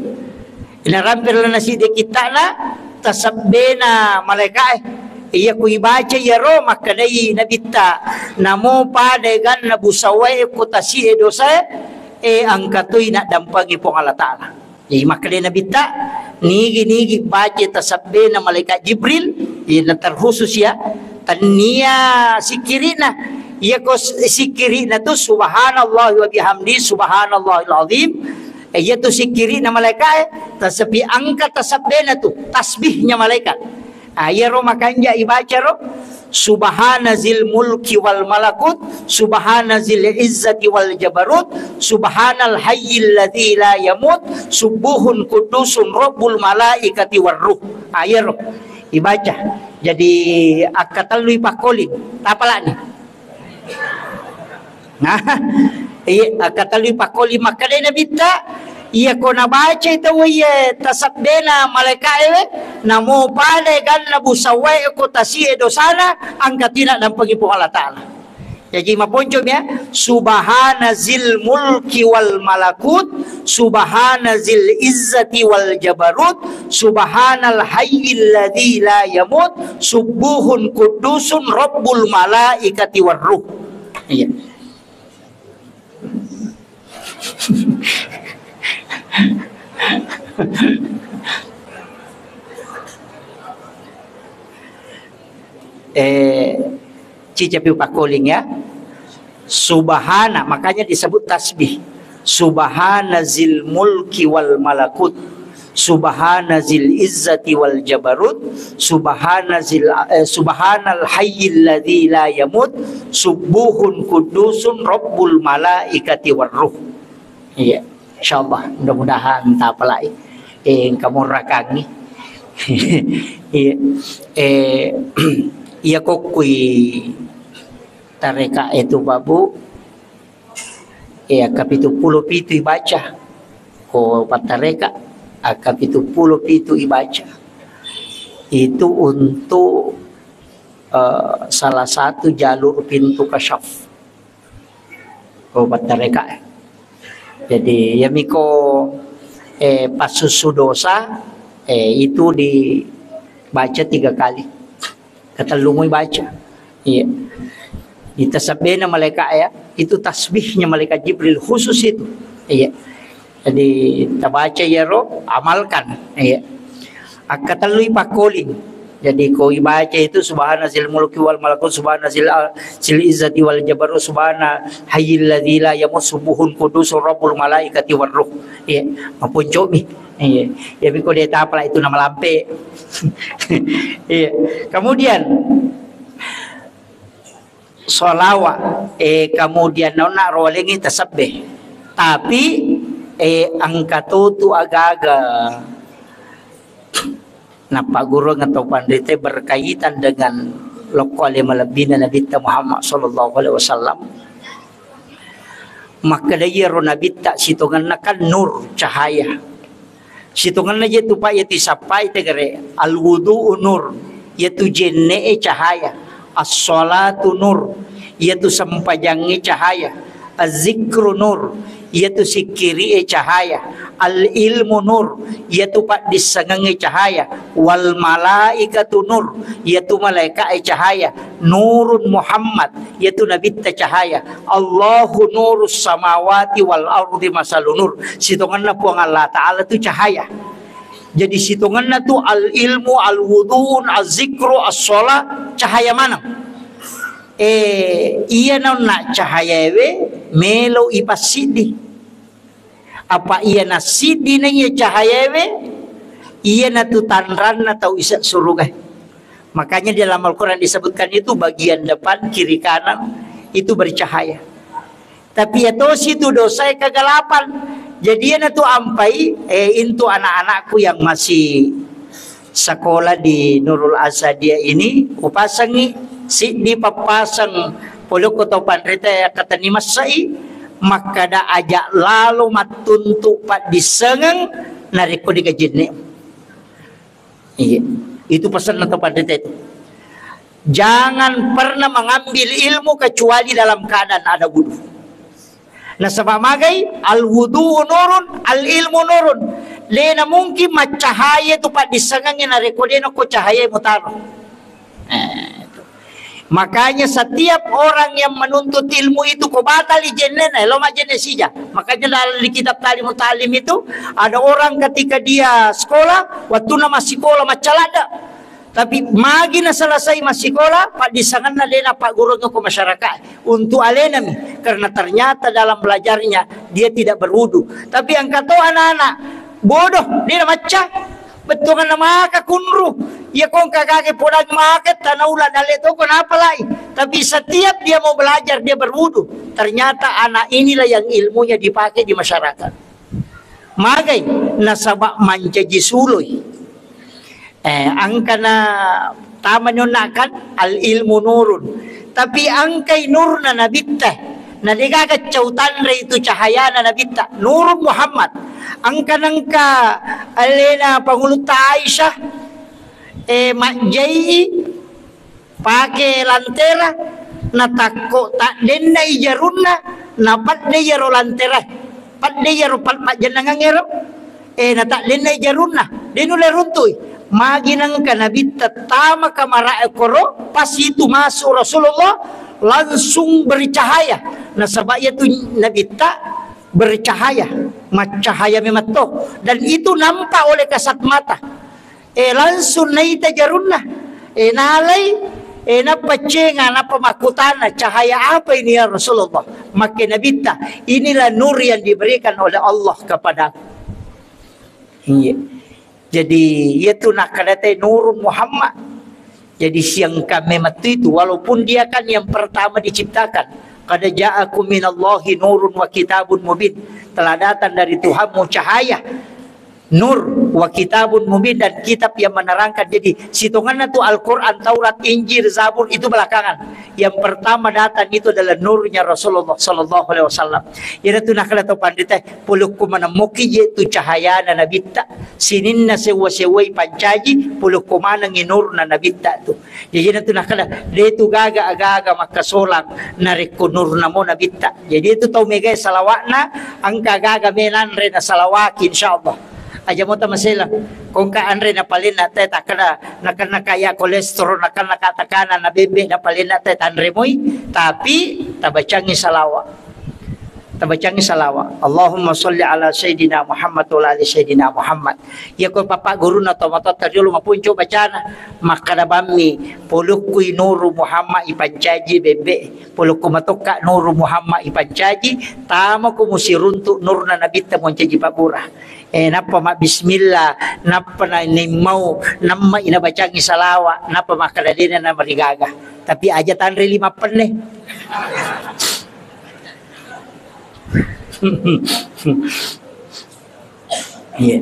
Narampe lalenna siddi kitta'na tasabbena malaeka'e. Iya ku ibaca iyaro makkedai nabitta, namo pada ganna busawae ko tasi'e dosae, eh, engka toi naddampengi Puang Allah Ta'ala. Jadi makkedai nabitta, nigi-nigi baca tasabbena malaikat Jibril, iya na terkhusus ya, tennia sikkiri'na. Iya ko s-, sikkiri'na tu subhanallah wa bihamdi subhanallahil azim. Eh, iya tu sikkiri'na malaikat, eh, tasapi engka tasabbena tu, tasbihnya malaikat. Ah, iyaro makanja ibaca ro, subhana zil mulki wal malakut, subhana zil izzati wal jabarut, subhanal hayyil ladzi la yamut, subuhun qudusun rabbul malaikati war ruh. Ah, iyaro ibaca. Jadi, akkatellui pakkoli. Tapalani. Nah, iya, akkatellui pakkoli makkedai nabitta, iya ko nabacai tau iya tasabbena malaeka'e we, namo pada ganna busawae ko tasi'e dosana, engka toi naddampengi Puang Allah Ta'ala. Jaji maponcomi ya, subhana zil mulki wal malakut, subhana zil izzati wal jabarut, subhanal hayyil ladzi la yamut, subbuhun quddusun rabbul malaikati war ruh. Iya. Eh, cicapi upakoling ya. Subhana, makanya disebut tasbih. Subhana zil mulki wal malakut. Subhana zil izzati wal jabarut. Subhana zil, eh, subhanal hayyil ladzi la yamut. Subbuhun quddusun rabbul malaikati war ruh. Iya, insyaallah, mudah-mudahan tapalai. Eh, engka morrakangi. Iya. Eh, iya kokkui tareka itu, Pak Bu. Eh, akka pitu pulo pitu ibaca. Ko pattareka, akka pitu pulo pitu ibaca. Itu untuk, eh, salah satu jalur pintu kasyaf. Oh, battareka. Jadi, yamiko, eh, passussu dosa, eh, itu dibaca tiga kali. Katellumui baca. Iya. Ita sabbena malaika ya, itu tasbihnya malaikat Jibril khusus itu. Iya. Jadi, tabaca iyaro, amalkan. Iya. Akkatellui pakkoling. Jadi, ko ibaca itu, subhana zil mulki wal malakut, subhana zil, zil izzati wal jabarut, subhana hayyil ladzi la yamut, subuhun qudusun rabbul malaikati war ruh. Iya, maponcomi. Iya. Iya, biko de tapala itu namalampe. Iya. Kemudian, sholawat, eh, kemudian nonna rolengi tasabbe. Tapi, eh, engka totu agaga nappagurung atau panrite berkaitan dengan lokko ale malebbina Nabitta Muhammad sallallahu alaihi wasallam. Makkeda iyaro Nabitta sitongenna kan nur, cahaya. Sitongenna je tu, Pak, iyatu sappai tegere, al-wudu'u nur, iyatu jenne'e cahaya, as-sholatu nur, iyatu sempajangnge cahaya, az-zikru nur, iyatu sikkiri'e cahaya, al-ilmu nur, iyatu paddissengengnge cahaya, wal malaikatu nur, iyatu malaika'e cahaya, nurun Muhammad, iyatu Nabitta cahaya, Allahu nurus samawati wal ardi masalu nur, sitongenna Puang Allah Ta'ala tu cahaya. Jadi sitongenna tu al-ilmu, al-wudu'un, az-zikru, as-sholat, cahaya maneng. Eh, iya naunna cahayaewe melo ipassiddi. Apa iya nassiddi naiya cahayaewe, iyanatu tanranna tau ise surugae. Makanya di dalam Al-Quran disebutkan itu bagian depan, kiri, kanan itu bercahaya. Tapi ya tosi tu dosae kegelapan. Jadi iyanatu ampai, eh, intu anak-anakku yang masih sekolah di Nurul Asadiyah ini, upasangi siddi pappaseng polokko tau panrita yakkatenni massai, makkada aja lalo mattuntu paddissengeng narekko digajinne. Iya. Itu pesanna tau panrita itu. Jangan pernah mengambil ilmu kecuali dalam keadaan ada wudu. Nasaba magai, al wudu nurun, al ilmu nurun. Dena mungkin maccahaya tu paddissengengnge narekko dena ko cahaya mutaro. Eh, itu. Makanya setiap orang yang menuntut ilmu itu ko batali jennena, lo majenne sija. Makanya dalam di kitab Ta'limut Ta'lim itu ada orang ketika dia sekolah, waktu nama sekolah macca ladda. Tapi magi naselesai massikola, paddissengenna de napaggurungngi ko masyarakat untuk alenami, karena ternyata dalam belajarnya dia tidak berwudu. Tapi engka to anak-anak bodoh, de namacca, bettuanna maka kunru, iya ko engka kage podang maka tanaula dalle toko napalai. Tapi setiap dia mau belajar, dia berwudu. Ternyata anak inilah yang ilmunya dipakai di masyarakat. Magai nasaba mancaji suloi. Eh, engkana tamani onna kan al ilmu nurun. Tapi engkai nurna nabitta. Na degaga cau tanre itu cahayana nabitta. Nurun Muhammad. Engka nengka alena pangulutta Aisyah, eh, majjai pake lantera, natakko taddennai jarunna, napadde iyaro lanterae, padde iyaro pal-, pajjennangengngero, eh, nataddennai jarunna, de nulle runtui. Magi nengka Nabitta tama kamara'e koro, pas itu masuk Rasulullah, langsung bercahaya. Nasaba iyatu Nabitta bercahaya, maccahaya memetto. Dan itu nampak oleh kasat mata. Eh, langsung naita jarunna. Eh, nalai, eh, nappa cenga, nappa makkutana, "Cahaya apa ini, ya Rasulullah?" Makke Nabitta, "Inilah nur yang diberikan oleh Allah kepadaku." Iya. Jadi, iyatu nakkadate nurun Muhammad. Jadi, siangka memettu itu, walaupun dia kan yang pertama diciptakan. "Qad ja'akum minallahi nurun wa kitabun mubin." Telah datang dari Tuhanmu cahaya, nur, wa kitabun mubin, dan kitab yang menerangkan. Jadi, sitonganna tu Al-Quran, Taurat, Injil, Zabur itu belakangan. Yang pertama datang itu adalah nurnya Rasulullah sallallahu alaihi wasallam. Iyana tu nakkeda to panrita, "Polokku manemmoki je tu cahayana Nabitta, sininna sewwa-sewwai pancaji, polokku manengi nurna Nabitta tu." Jaji iyana tu nakkeda, de tu gaga aga-aga makkasolang narekko nurna mo Nabitta. Jadi itu tau megai salawatna, engka aga-aga menanre na salawaki, insyaallah. Aja mo tamaselang. Kongka anre na palenna te takkeda, nakenna kaya kolesterol, nakenna ka tekanan, na bembe na palenna te tanre moi, tapi tabacangi salawa. Tabacangi salawa. Allahumma sholli ala sayyidina Muhammad wa ala ali sayyidina Muhammad. Iya ko papa guruna to matoa tariolo mapuncu bacana. Makkada bammi, polokkui nuru Muhammad ipancaji bembe. Polokku matokka nuru Muhammad ipancaji, tamako musiruntu nurna Nabitta moncaji pabbura. Eh, nappa mabbismillah, nappa na nimmau, namma ina bacangi salawa, nappa makkada dena na marigaga. Tapi aja tanre lima penne. Iya.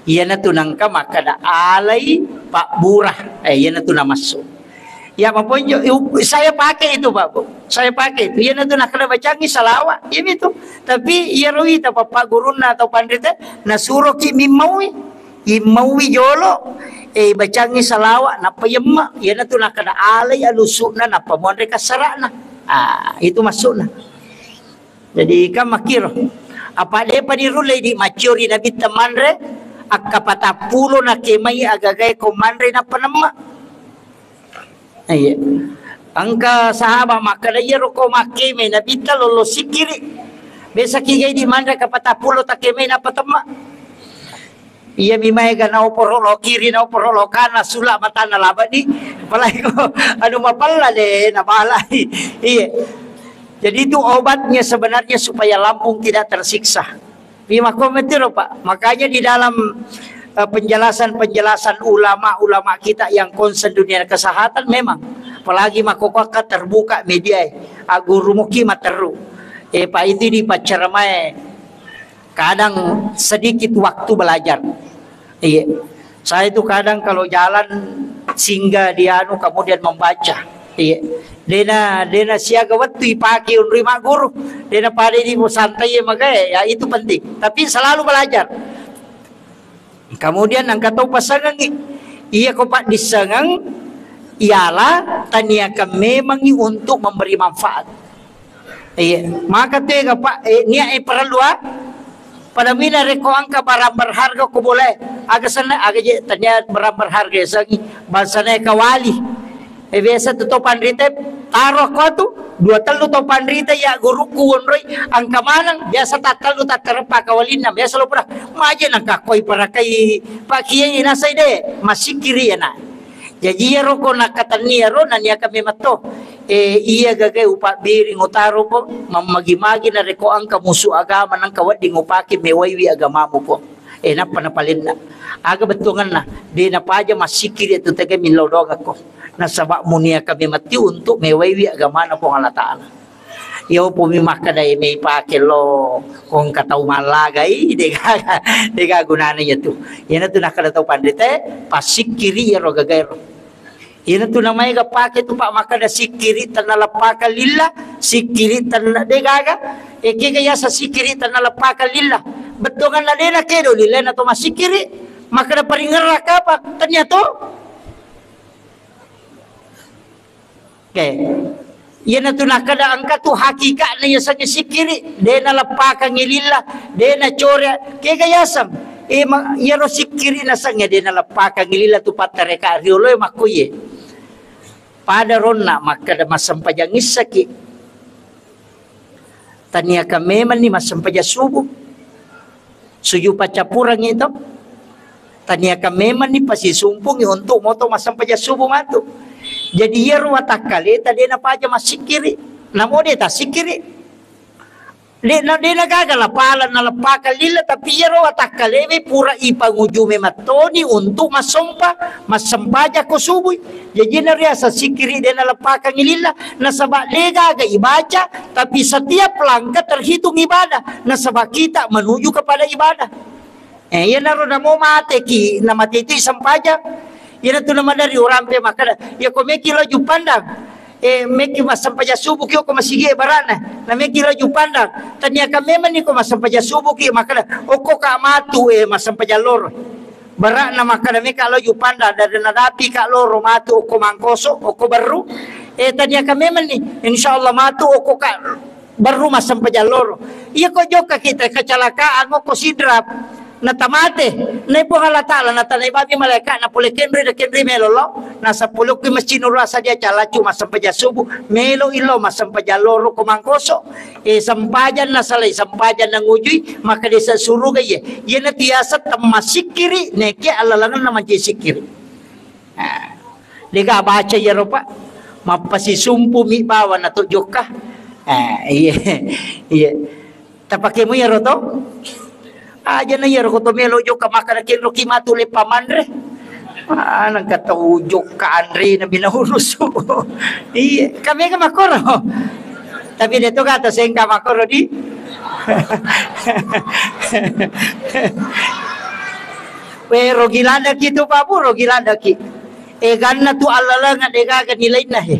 Iyana tu nangka makkada alai pabbura. Eh, iyana tu namassu. Ya, maponjo, saya pakai itu, Pak, Bu. Saya pakai itu. Iyana tu nakkada bacangi salawa. Iya itu. Tapi iyaro ita papa gurunna atau panrita nasuroki mimmaui. Immaui jolo, eh, bacangi salawa, nappa yemma. Iyana tu nakkada alai alusukna, nappa muanre kassarana. Ah, itu maksudna. Jadi, kan makkiro. Apa depa dirullei di macciori Nabitta manre, akka patappulo nakemai agagae ko manre nappa nemma. Iya. Engka sahabat makkeda, "Iyaro ko makkemai Nabitta lollo sikkiri. Biasa kigai di manre akka patappulo takkemai nappa temma." Iya mi maega naoporo lo kiri, naoporo lo kana, sula matanna labani. Apalagi ko anu mapella de nabalai. Iya. Jadi itu obatnya sebenarnya supaya lambung tidak tersiksa. Iya, makko metiro, Pak. Makanya di dalam, eh, penjelasan-penjelasan ulama-ulama kita yang concern dunia kesehatan memang, apalagi makko ko terbuka media, eh, aguru muki materu. Eh, Pak, itu di paccaramae kadang sedikit waktu belajar. Iya. Saya itu kadang kalau jalan singgah di anu, kemudian membaca. Iya. Dena, dena siaga wettu ipake unrui magguru. Dena pada di santai magae, ya itu penting. Tapi selalu belajar. Kemudian engka tau pasangengi. Iya ko paddissengeng, ialah taniakan memangi untuk memberi manfaat. Iya, maka tega, Pak, eh, nia, eh, parellu, ah. Pada mina rekko engka barang berharga ko boleh. Aga senna, aga je, tania barang berharga ya, sangi. Bangsana kawali. Eh, biasa tu to panrita, taro ko tu, dua tellu to panrita ya guruku wonroi, engka maneng, biasa tattellu tattereppa kawalinna, biasa lo pura, maje nangka koi parakai Pak Kiai nasai de, masikiri ya nak. Jaji iyaro ko nakkatenni iyaro naniakan memetto. Eh, iya gagai upabbiring utaro ko, mammagi-magi narekko engka musu agama nengka wedding upake mewaiwi agamamu ko. Eh, nappa napalenna. Aga bettuanganna, de napaja massikiri tu tege millau doga ko. Nasaba muniakan mematti untuk mewaiwi agamana Puang Allah Ta'ala. Iya upumi makkeda mei pake lo, ko engka tau mallagai, degaga, dega gunana iya tu. Iyana tu nakkeda tau panrita, passikkiri iyaro gagaero. Iyana tu namaega pake tu, Pak, makkeda sikkiri tenna leppaka lillah, sikkiri tenna degaga. Ekega yasa sikkiri tenna leppaka lillah. Bettuanganna dena kedo lillah na to massikkiri. Makkeda paringerraka apa? Tania to. Oke. Iyanatu nakkeda engka tu hakikatna yasengnge sikkiri, de naleppakangngi lillah, de nacore, kega yaseng. E, ma-, iyaro sikkiri nasengnge de naleppakangngi lillah tu pattareka rioloe makkoye. Pada ronna makkeda massempajang issaki. Taniakang memanni massempajang subuh. Sujud paccappurengngi to. Taniakang memanni pasisumpungngi untuk moto massempajang subuh matu. Jadi iyaro watakkaleta de napaja massikkiri. Namo de tassikkiri. De na, de nagaga lapala naleppakang lillah, tapi iyaro watakkalewe pura ipangujumi mattoni untuk massompa, massempajang ko subui. Jaji nariaseng sikkiri de naleppakangngi lillah, nasaba de gaga ibaca, tapi setiap langkah terhitung ibadah, nasaba kita menuju kepada ibadah. Eh, iyanaro namo mateki, namate itu sempajang. Iyanatu namadari urampe makkeda, iya ko meki lo Juppandang, eh, meki massempajang subuh ki okko masigi e barana, na meki lo Juppandang. Taniakang memanni ko massempajang subuh ki makkeda, okko ka matu, eh, massempajang loro. Bara'na makkeda meka lo Juppandang, dada nadapi ka loro matu okko Mangkoso, okko Berru. Eh, taniakang memanni, insyaallah matu okko ka Berru massempajang loro. Iya ko jokka kita kecelakaan okko Sidrap, natamate, nai Puang Allah Taala natanai babi malaikatna pole kenri de kenri melo lo, nasapolokki masjid Nurul Asad dia calaccu massempajang subuh, melo ilo massempajang loro ko Mangkoso. Eh, sempajang nasalai, sempajang nangujui, maka desa suruga iye. Iyanatu yaseng temmassikkiri, nekia allalangenna mancaji sikkiri. Ah, dega baca iyaro, Pak. Mappasisumpu mi bawa nato jokka. Ah, iya, iya. Tapakemu iyaro to? Aja na iyaro ko to melo jokka makkeda kenroki matu leppa manre. Ah, nengka tau jokka anre na bina urusu. Iya, kami kan makoro. Tapi de to kata sengka makoro di. We, rogi ladaki tu, Pak Bu, rogi ladaki. Eganna tu allalengeng de gaga nilainna he.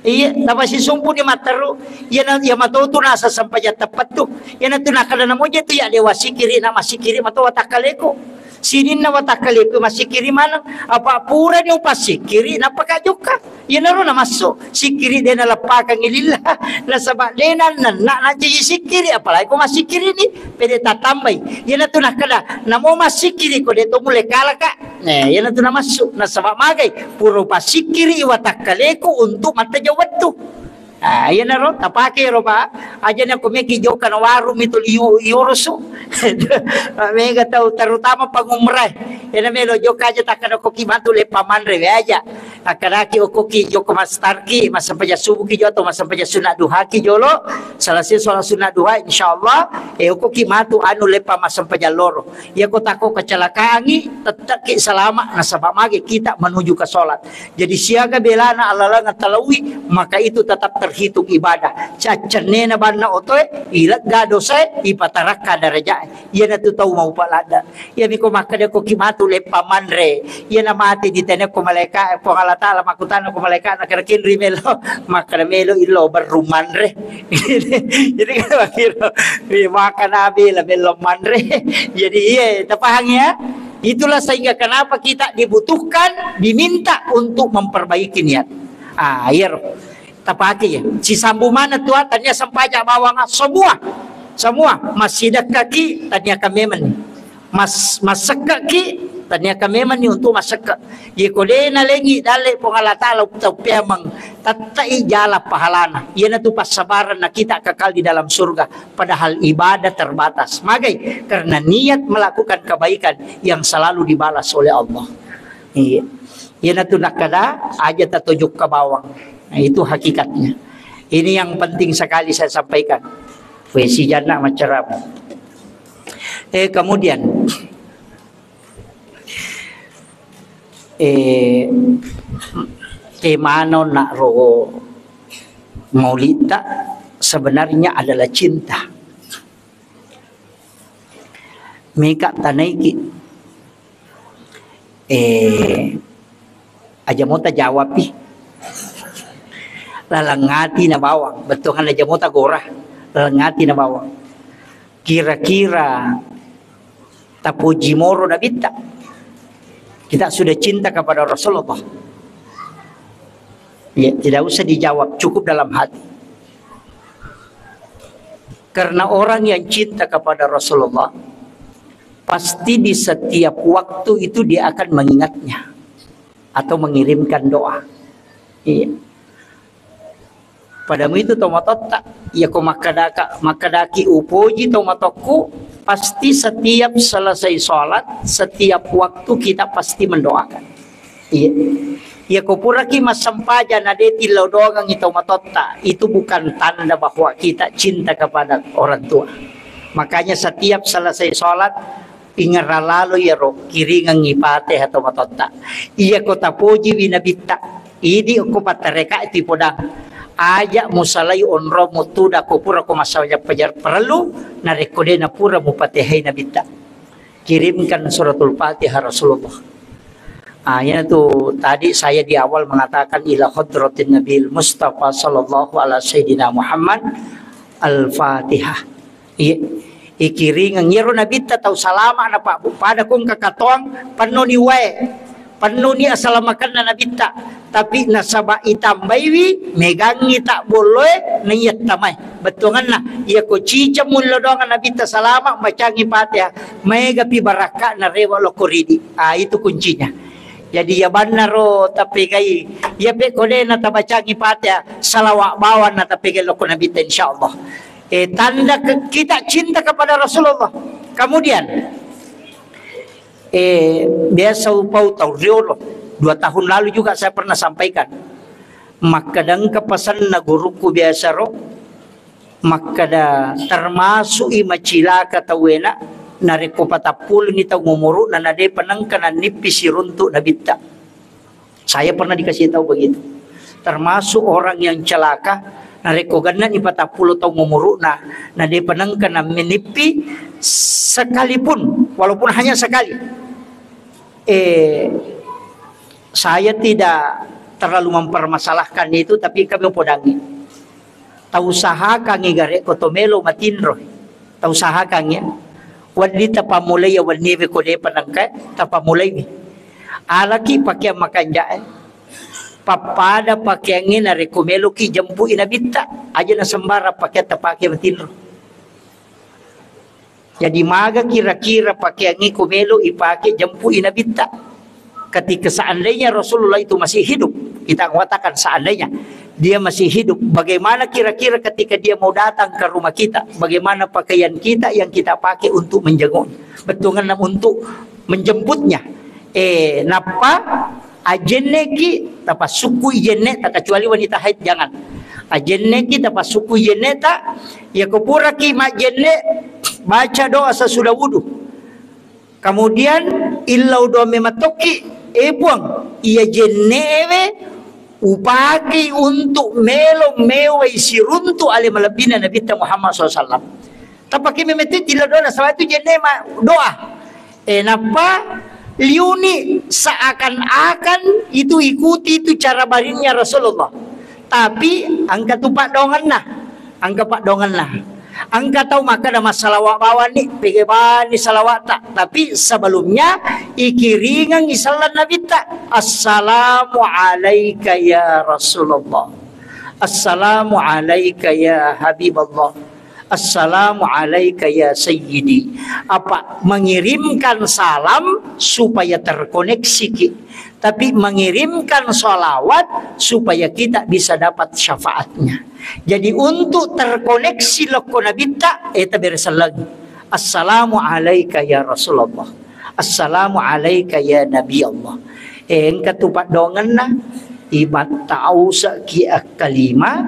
Iya, tapasisumpu ni matteru. Iyana, iya matotu nasa sempajang teppettu. Iyanatu nakkeda namoja tu ya dewa sikiri na masikiri mato watakkaleku. Sininna watakkaleku masikiri maneng. Apa purani upasikiri napaka jokka. Iyanaro namassu, sikkiri de naleppakangngi lillah, nasaba de nannenna nancaji sikkiri, apalagi ko massikkiri ni, pede tattambai. Iyanatu nakkeda, namo massikkiri ko de to mulle kalaka. Nah, iyanatu namassu, nasaba magai, pura pasikkiri watakkaleku untuk mattajeng wettu. Ah, iyanaro tapake ro, Pak. Aja na ko meki jokka na warung itu liu-, liurusu. Mega tau, terutama pangumrai. Ena melo jokka aja takkada ko ki matu leppa manre we aja. Akkadaki okkoki jokka mastarki, massempajang subuhki jolo atau massempajang sunat duhaki jolo. Selesai sholat sunat duha, insyaallah, eh, okkoki matu anu leppa massempajang loro. Iya ko takko kecelakaangi, tette'ki selamat, nasaba magi kita menuju ke sholat. Jadi siaga belana allalengeng talaui, maka itu tetap terhitung ibadah. Caccennena banna otoe, ilegga dosae, ipatarakka darajae. Iyanatu tau maupa ladde. Iyami ko makkeda ko ki matu leppa manre. Iyana mate ditenekko malaika, Puang Allah Taala makkutana ko malaika na kira kenri melo. Makkeda melo illo berru manre. Jadi kan makkiro, ri makkeda bela melo manre. Jadi iya, tapahang ya? Itulah sehingga kenapa kita dibutuhkan, diminta untuk memperbaiki niat. Ah, iyaro. Tapake ya. Sisambu mana tua tania sempaja bawang semua. Semua massidekka ki tania kamemen. Mas, massekka ki tania kamemen ni untuk massekka. Ye ko de nalengi dalle Puang Allah Taala tau peameng, tettai jala pahalana. Iyanatu passabaran na kita kekal di dalam surga. Padahal ibadah terbatas. Magai? Karena niat melakukan kebaikan yang selalu dibalas oleh Allah. Iya. Iyanatu nakkada aja tatojokka bawang. Nah, itu hakikatnya. Ini yang penting sekali saya sampaikan. Wesi janna macaramu. Eh, kemudian, eh, temano nak ro maulidta sebenarnya adalah cinta. Meka tanaiki. Eh, aja mota jawapi. Laleng ati na bawang, bettuangan aja mota gora. Laleng ati na bawang. Kira-kira tapuji moro nabitta. Kita sudah cinta kepada Rasulullah. Ya, tidak usah dijawab, cukup dalam hati. Karena orang yang cinta kepada Rasulullah, pasti di setiap waktu itu dia akan mengingatnya atau mengirimkan doa. Iya. Padamu itu tomatotta, iya ko makkedaka, makkedaki upoji tomatokku, pasti setiap selesai sholat, setiap waktu kita pasti mendoakan. Iya. Iya ko puraki massempajang na de tillau doangengngi tomatotta, itu bukan tanda bahwa kita cinta kepada orang tua. Makanya setiap selesai sholat, ingerra lalo iyaro kiringengngi Fatihah tomatotta. Iya ko tapojiwi Nabitta, idi ko pattareka itu podang. Aja musalai onromu tuda ko pura ko massawajang pajar perlu, narekko de napura mupatihai Nabitta. Kirimkan suratul Fatihah Rasulullah. Ah, iya tu tadi saya di awal mengatakan ila hadratin Nabil Mustafa sallallahu ala sayyidina Muhammad al-Fatihah. Iya, ikiringeng iyaro Nabitta tau salama na Pak Bu. Pada kong kakatoang pennoni wae. Pennoni asalamakenna Nabitta. Tapi nasaba itambaiwi, megangngi tak bolloe, naiya tamai. Bettuanganna, iya ko ciceng mullo doang Nabitta salama, bacangi Fatihah. Maega pi barakka na rewa lokko ridi. Ah, itu kuncinya. Jadi iya bannaro tapegai. Iya pe kode na tabacangi Fatihah, salawat bawang na tapegai lokko Nabitta insyaallah. Eh, tanda ke-, kita cinta kepada Rasulullah. Kemudian, eh, biasa upau tau riolo. Dua tahun lalu juga saya pernah sampaikan. Makkadangka pesanna guruku biasa ro, makkada termasuk i macilaka tauwena narekko patappuluni tau umuru'na na depa nengka nannippi siruntu Nabitta. Saya pernah dikasih tahu begitu. Termasuk orang yang celaka, narekko gennani patappulo taung umuru'na, na depa nengka nammenippi sekalipun, walaupun hanya sekali. Eh, saya tidak terlalu mempermasalahkan itu, tapi kami podangi. Tausahakangngi garekko to melo matinro. Tausahakangngi. Wedding tapammulai ya wenniwe ko depa nengka tapammulaiwi. Alaki pakeang makanja'e. Pappada pakeangnge narekko meloki jempui Nabitta. Aja na sembarang pakeang tapake matinro. Jadi maga kira-kira pakeangnge ko melo ipake jempui Nabitta? Ketika seandainya Rasulullah itu masih hidup, kita katakan seandainya dia masih hidup, bagaimana kira-kira ketika dia mau datang ke rumah kita, bagaimana pakaian kita yang kita pakai untuk menjenguknya, bettuanna untuk menjemputnya? Eh, nappa ajenneki, tapassukkui jenne ta, kecuali wanita haid, jangan. Ajenneki, tapassukkui jenne ta, iya ko puraki majjenne, baca doa sesudah wudu. Kemudian illau doa mematokki, eh Puang, iya jennewe upakei untuk melo mewai siruntu ale malebbina Nabitta Muhammad sallallahu alaihi wasallam. Tapake memetti tilla doa, salah itu jenne ma-, doa. Eh, nappa liuni seakan-akan itu ikuti itu cara barinnya Rasulullah. Tapi engka tu paddoangenna, engka paddoangenna. Engka tau makkada massalawa bawani, pegge bani salawata. Tapi sebelumnya ikiringeng isallang Nabitta. Assalamu alaika ya Rasulullah. Assalamu alaika ya Habiballah. Assalamu alaika ya sayyidi. Apa mengirimkan salam supaya terkoneksi ki, tapi mengirimkan salawat supaya kita bisa dapat syafaatnya. Jadi untuk terkoneksi lokko Nabitta, eh, tabere selagi. Assalamu alaika ya Rasulullah. Assalamu alaika ya Nabi Allah. Eh, engka tu paddoangenna, ibatta ausa ki akkalima,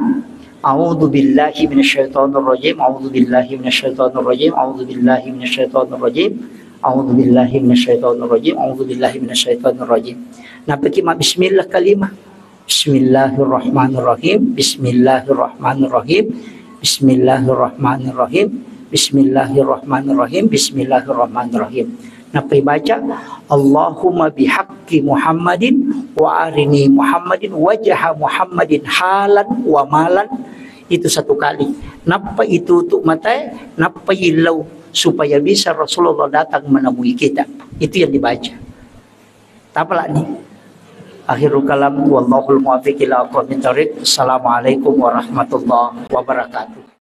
a'udzu billahi minasyaitonir rajim, a'udzu billahi minasyaitonir rajim, a'udzu billahi minasyaitonir rajim, a'udzu billahi minasyaitonir rajim, a'udzu billahi minasyaitonir rajim. Nappaki ma bismillah kalima. Bismillahirrahmanirrahim, bismillahirrahmanirrahim, bismillahirrahmanirrahim, bismillahirrahmanirrahim, bismillahirrahmanirrahim. Nappa ibaca, Allahumma bihaqqi Muhammadin wa arini Muhammadin wajha Muhammadin halan wa malan. Itu satu kali. Nappa itutup matae, nappa illau supaya bisa Rasulullah datang menemui kita. Itu yang dibaca. Tapalani. Akhirul kalam, wallahul muwaffiq ila aqwamit thariq. Assalamualaikum warahmatullahi wabarakatuh.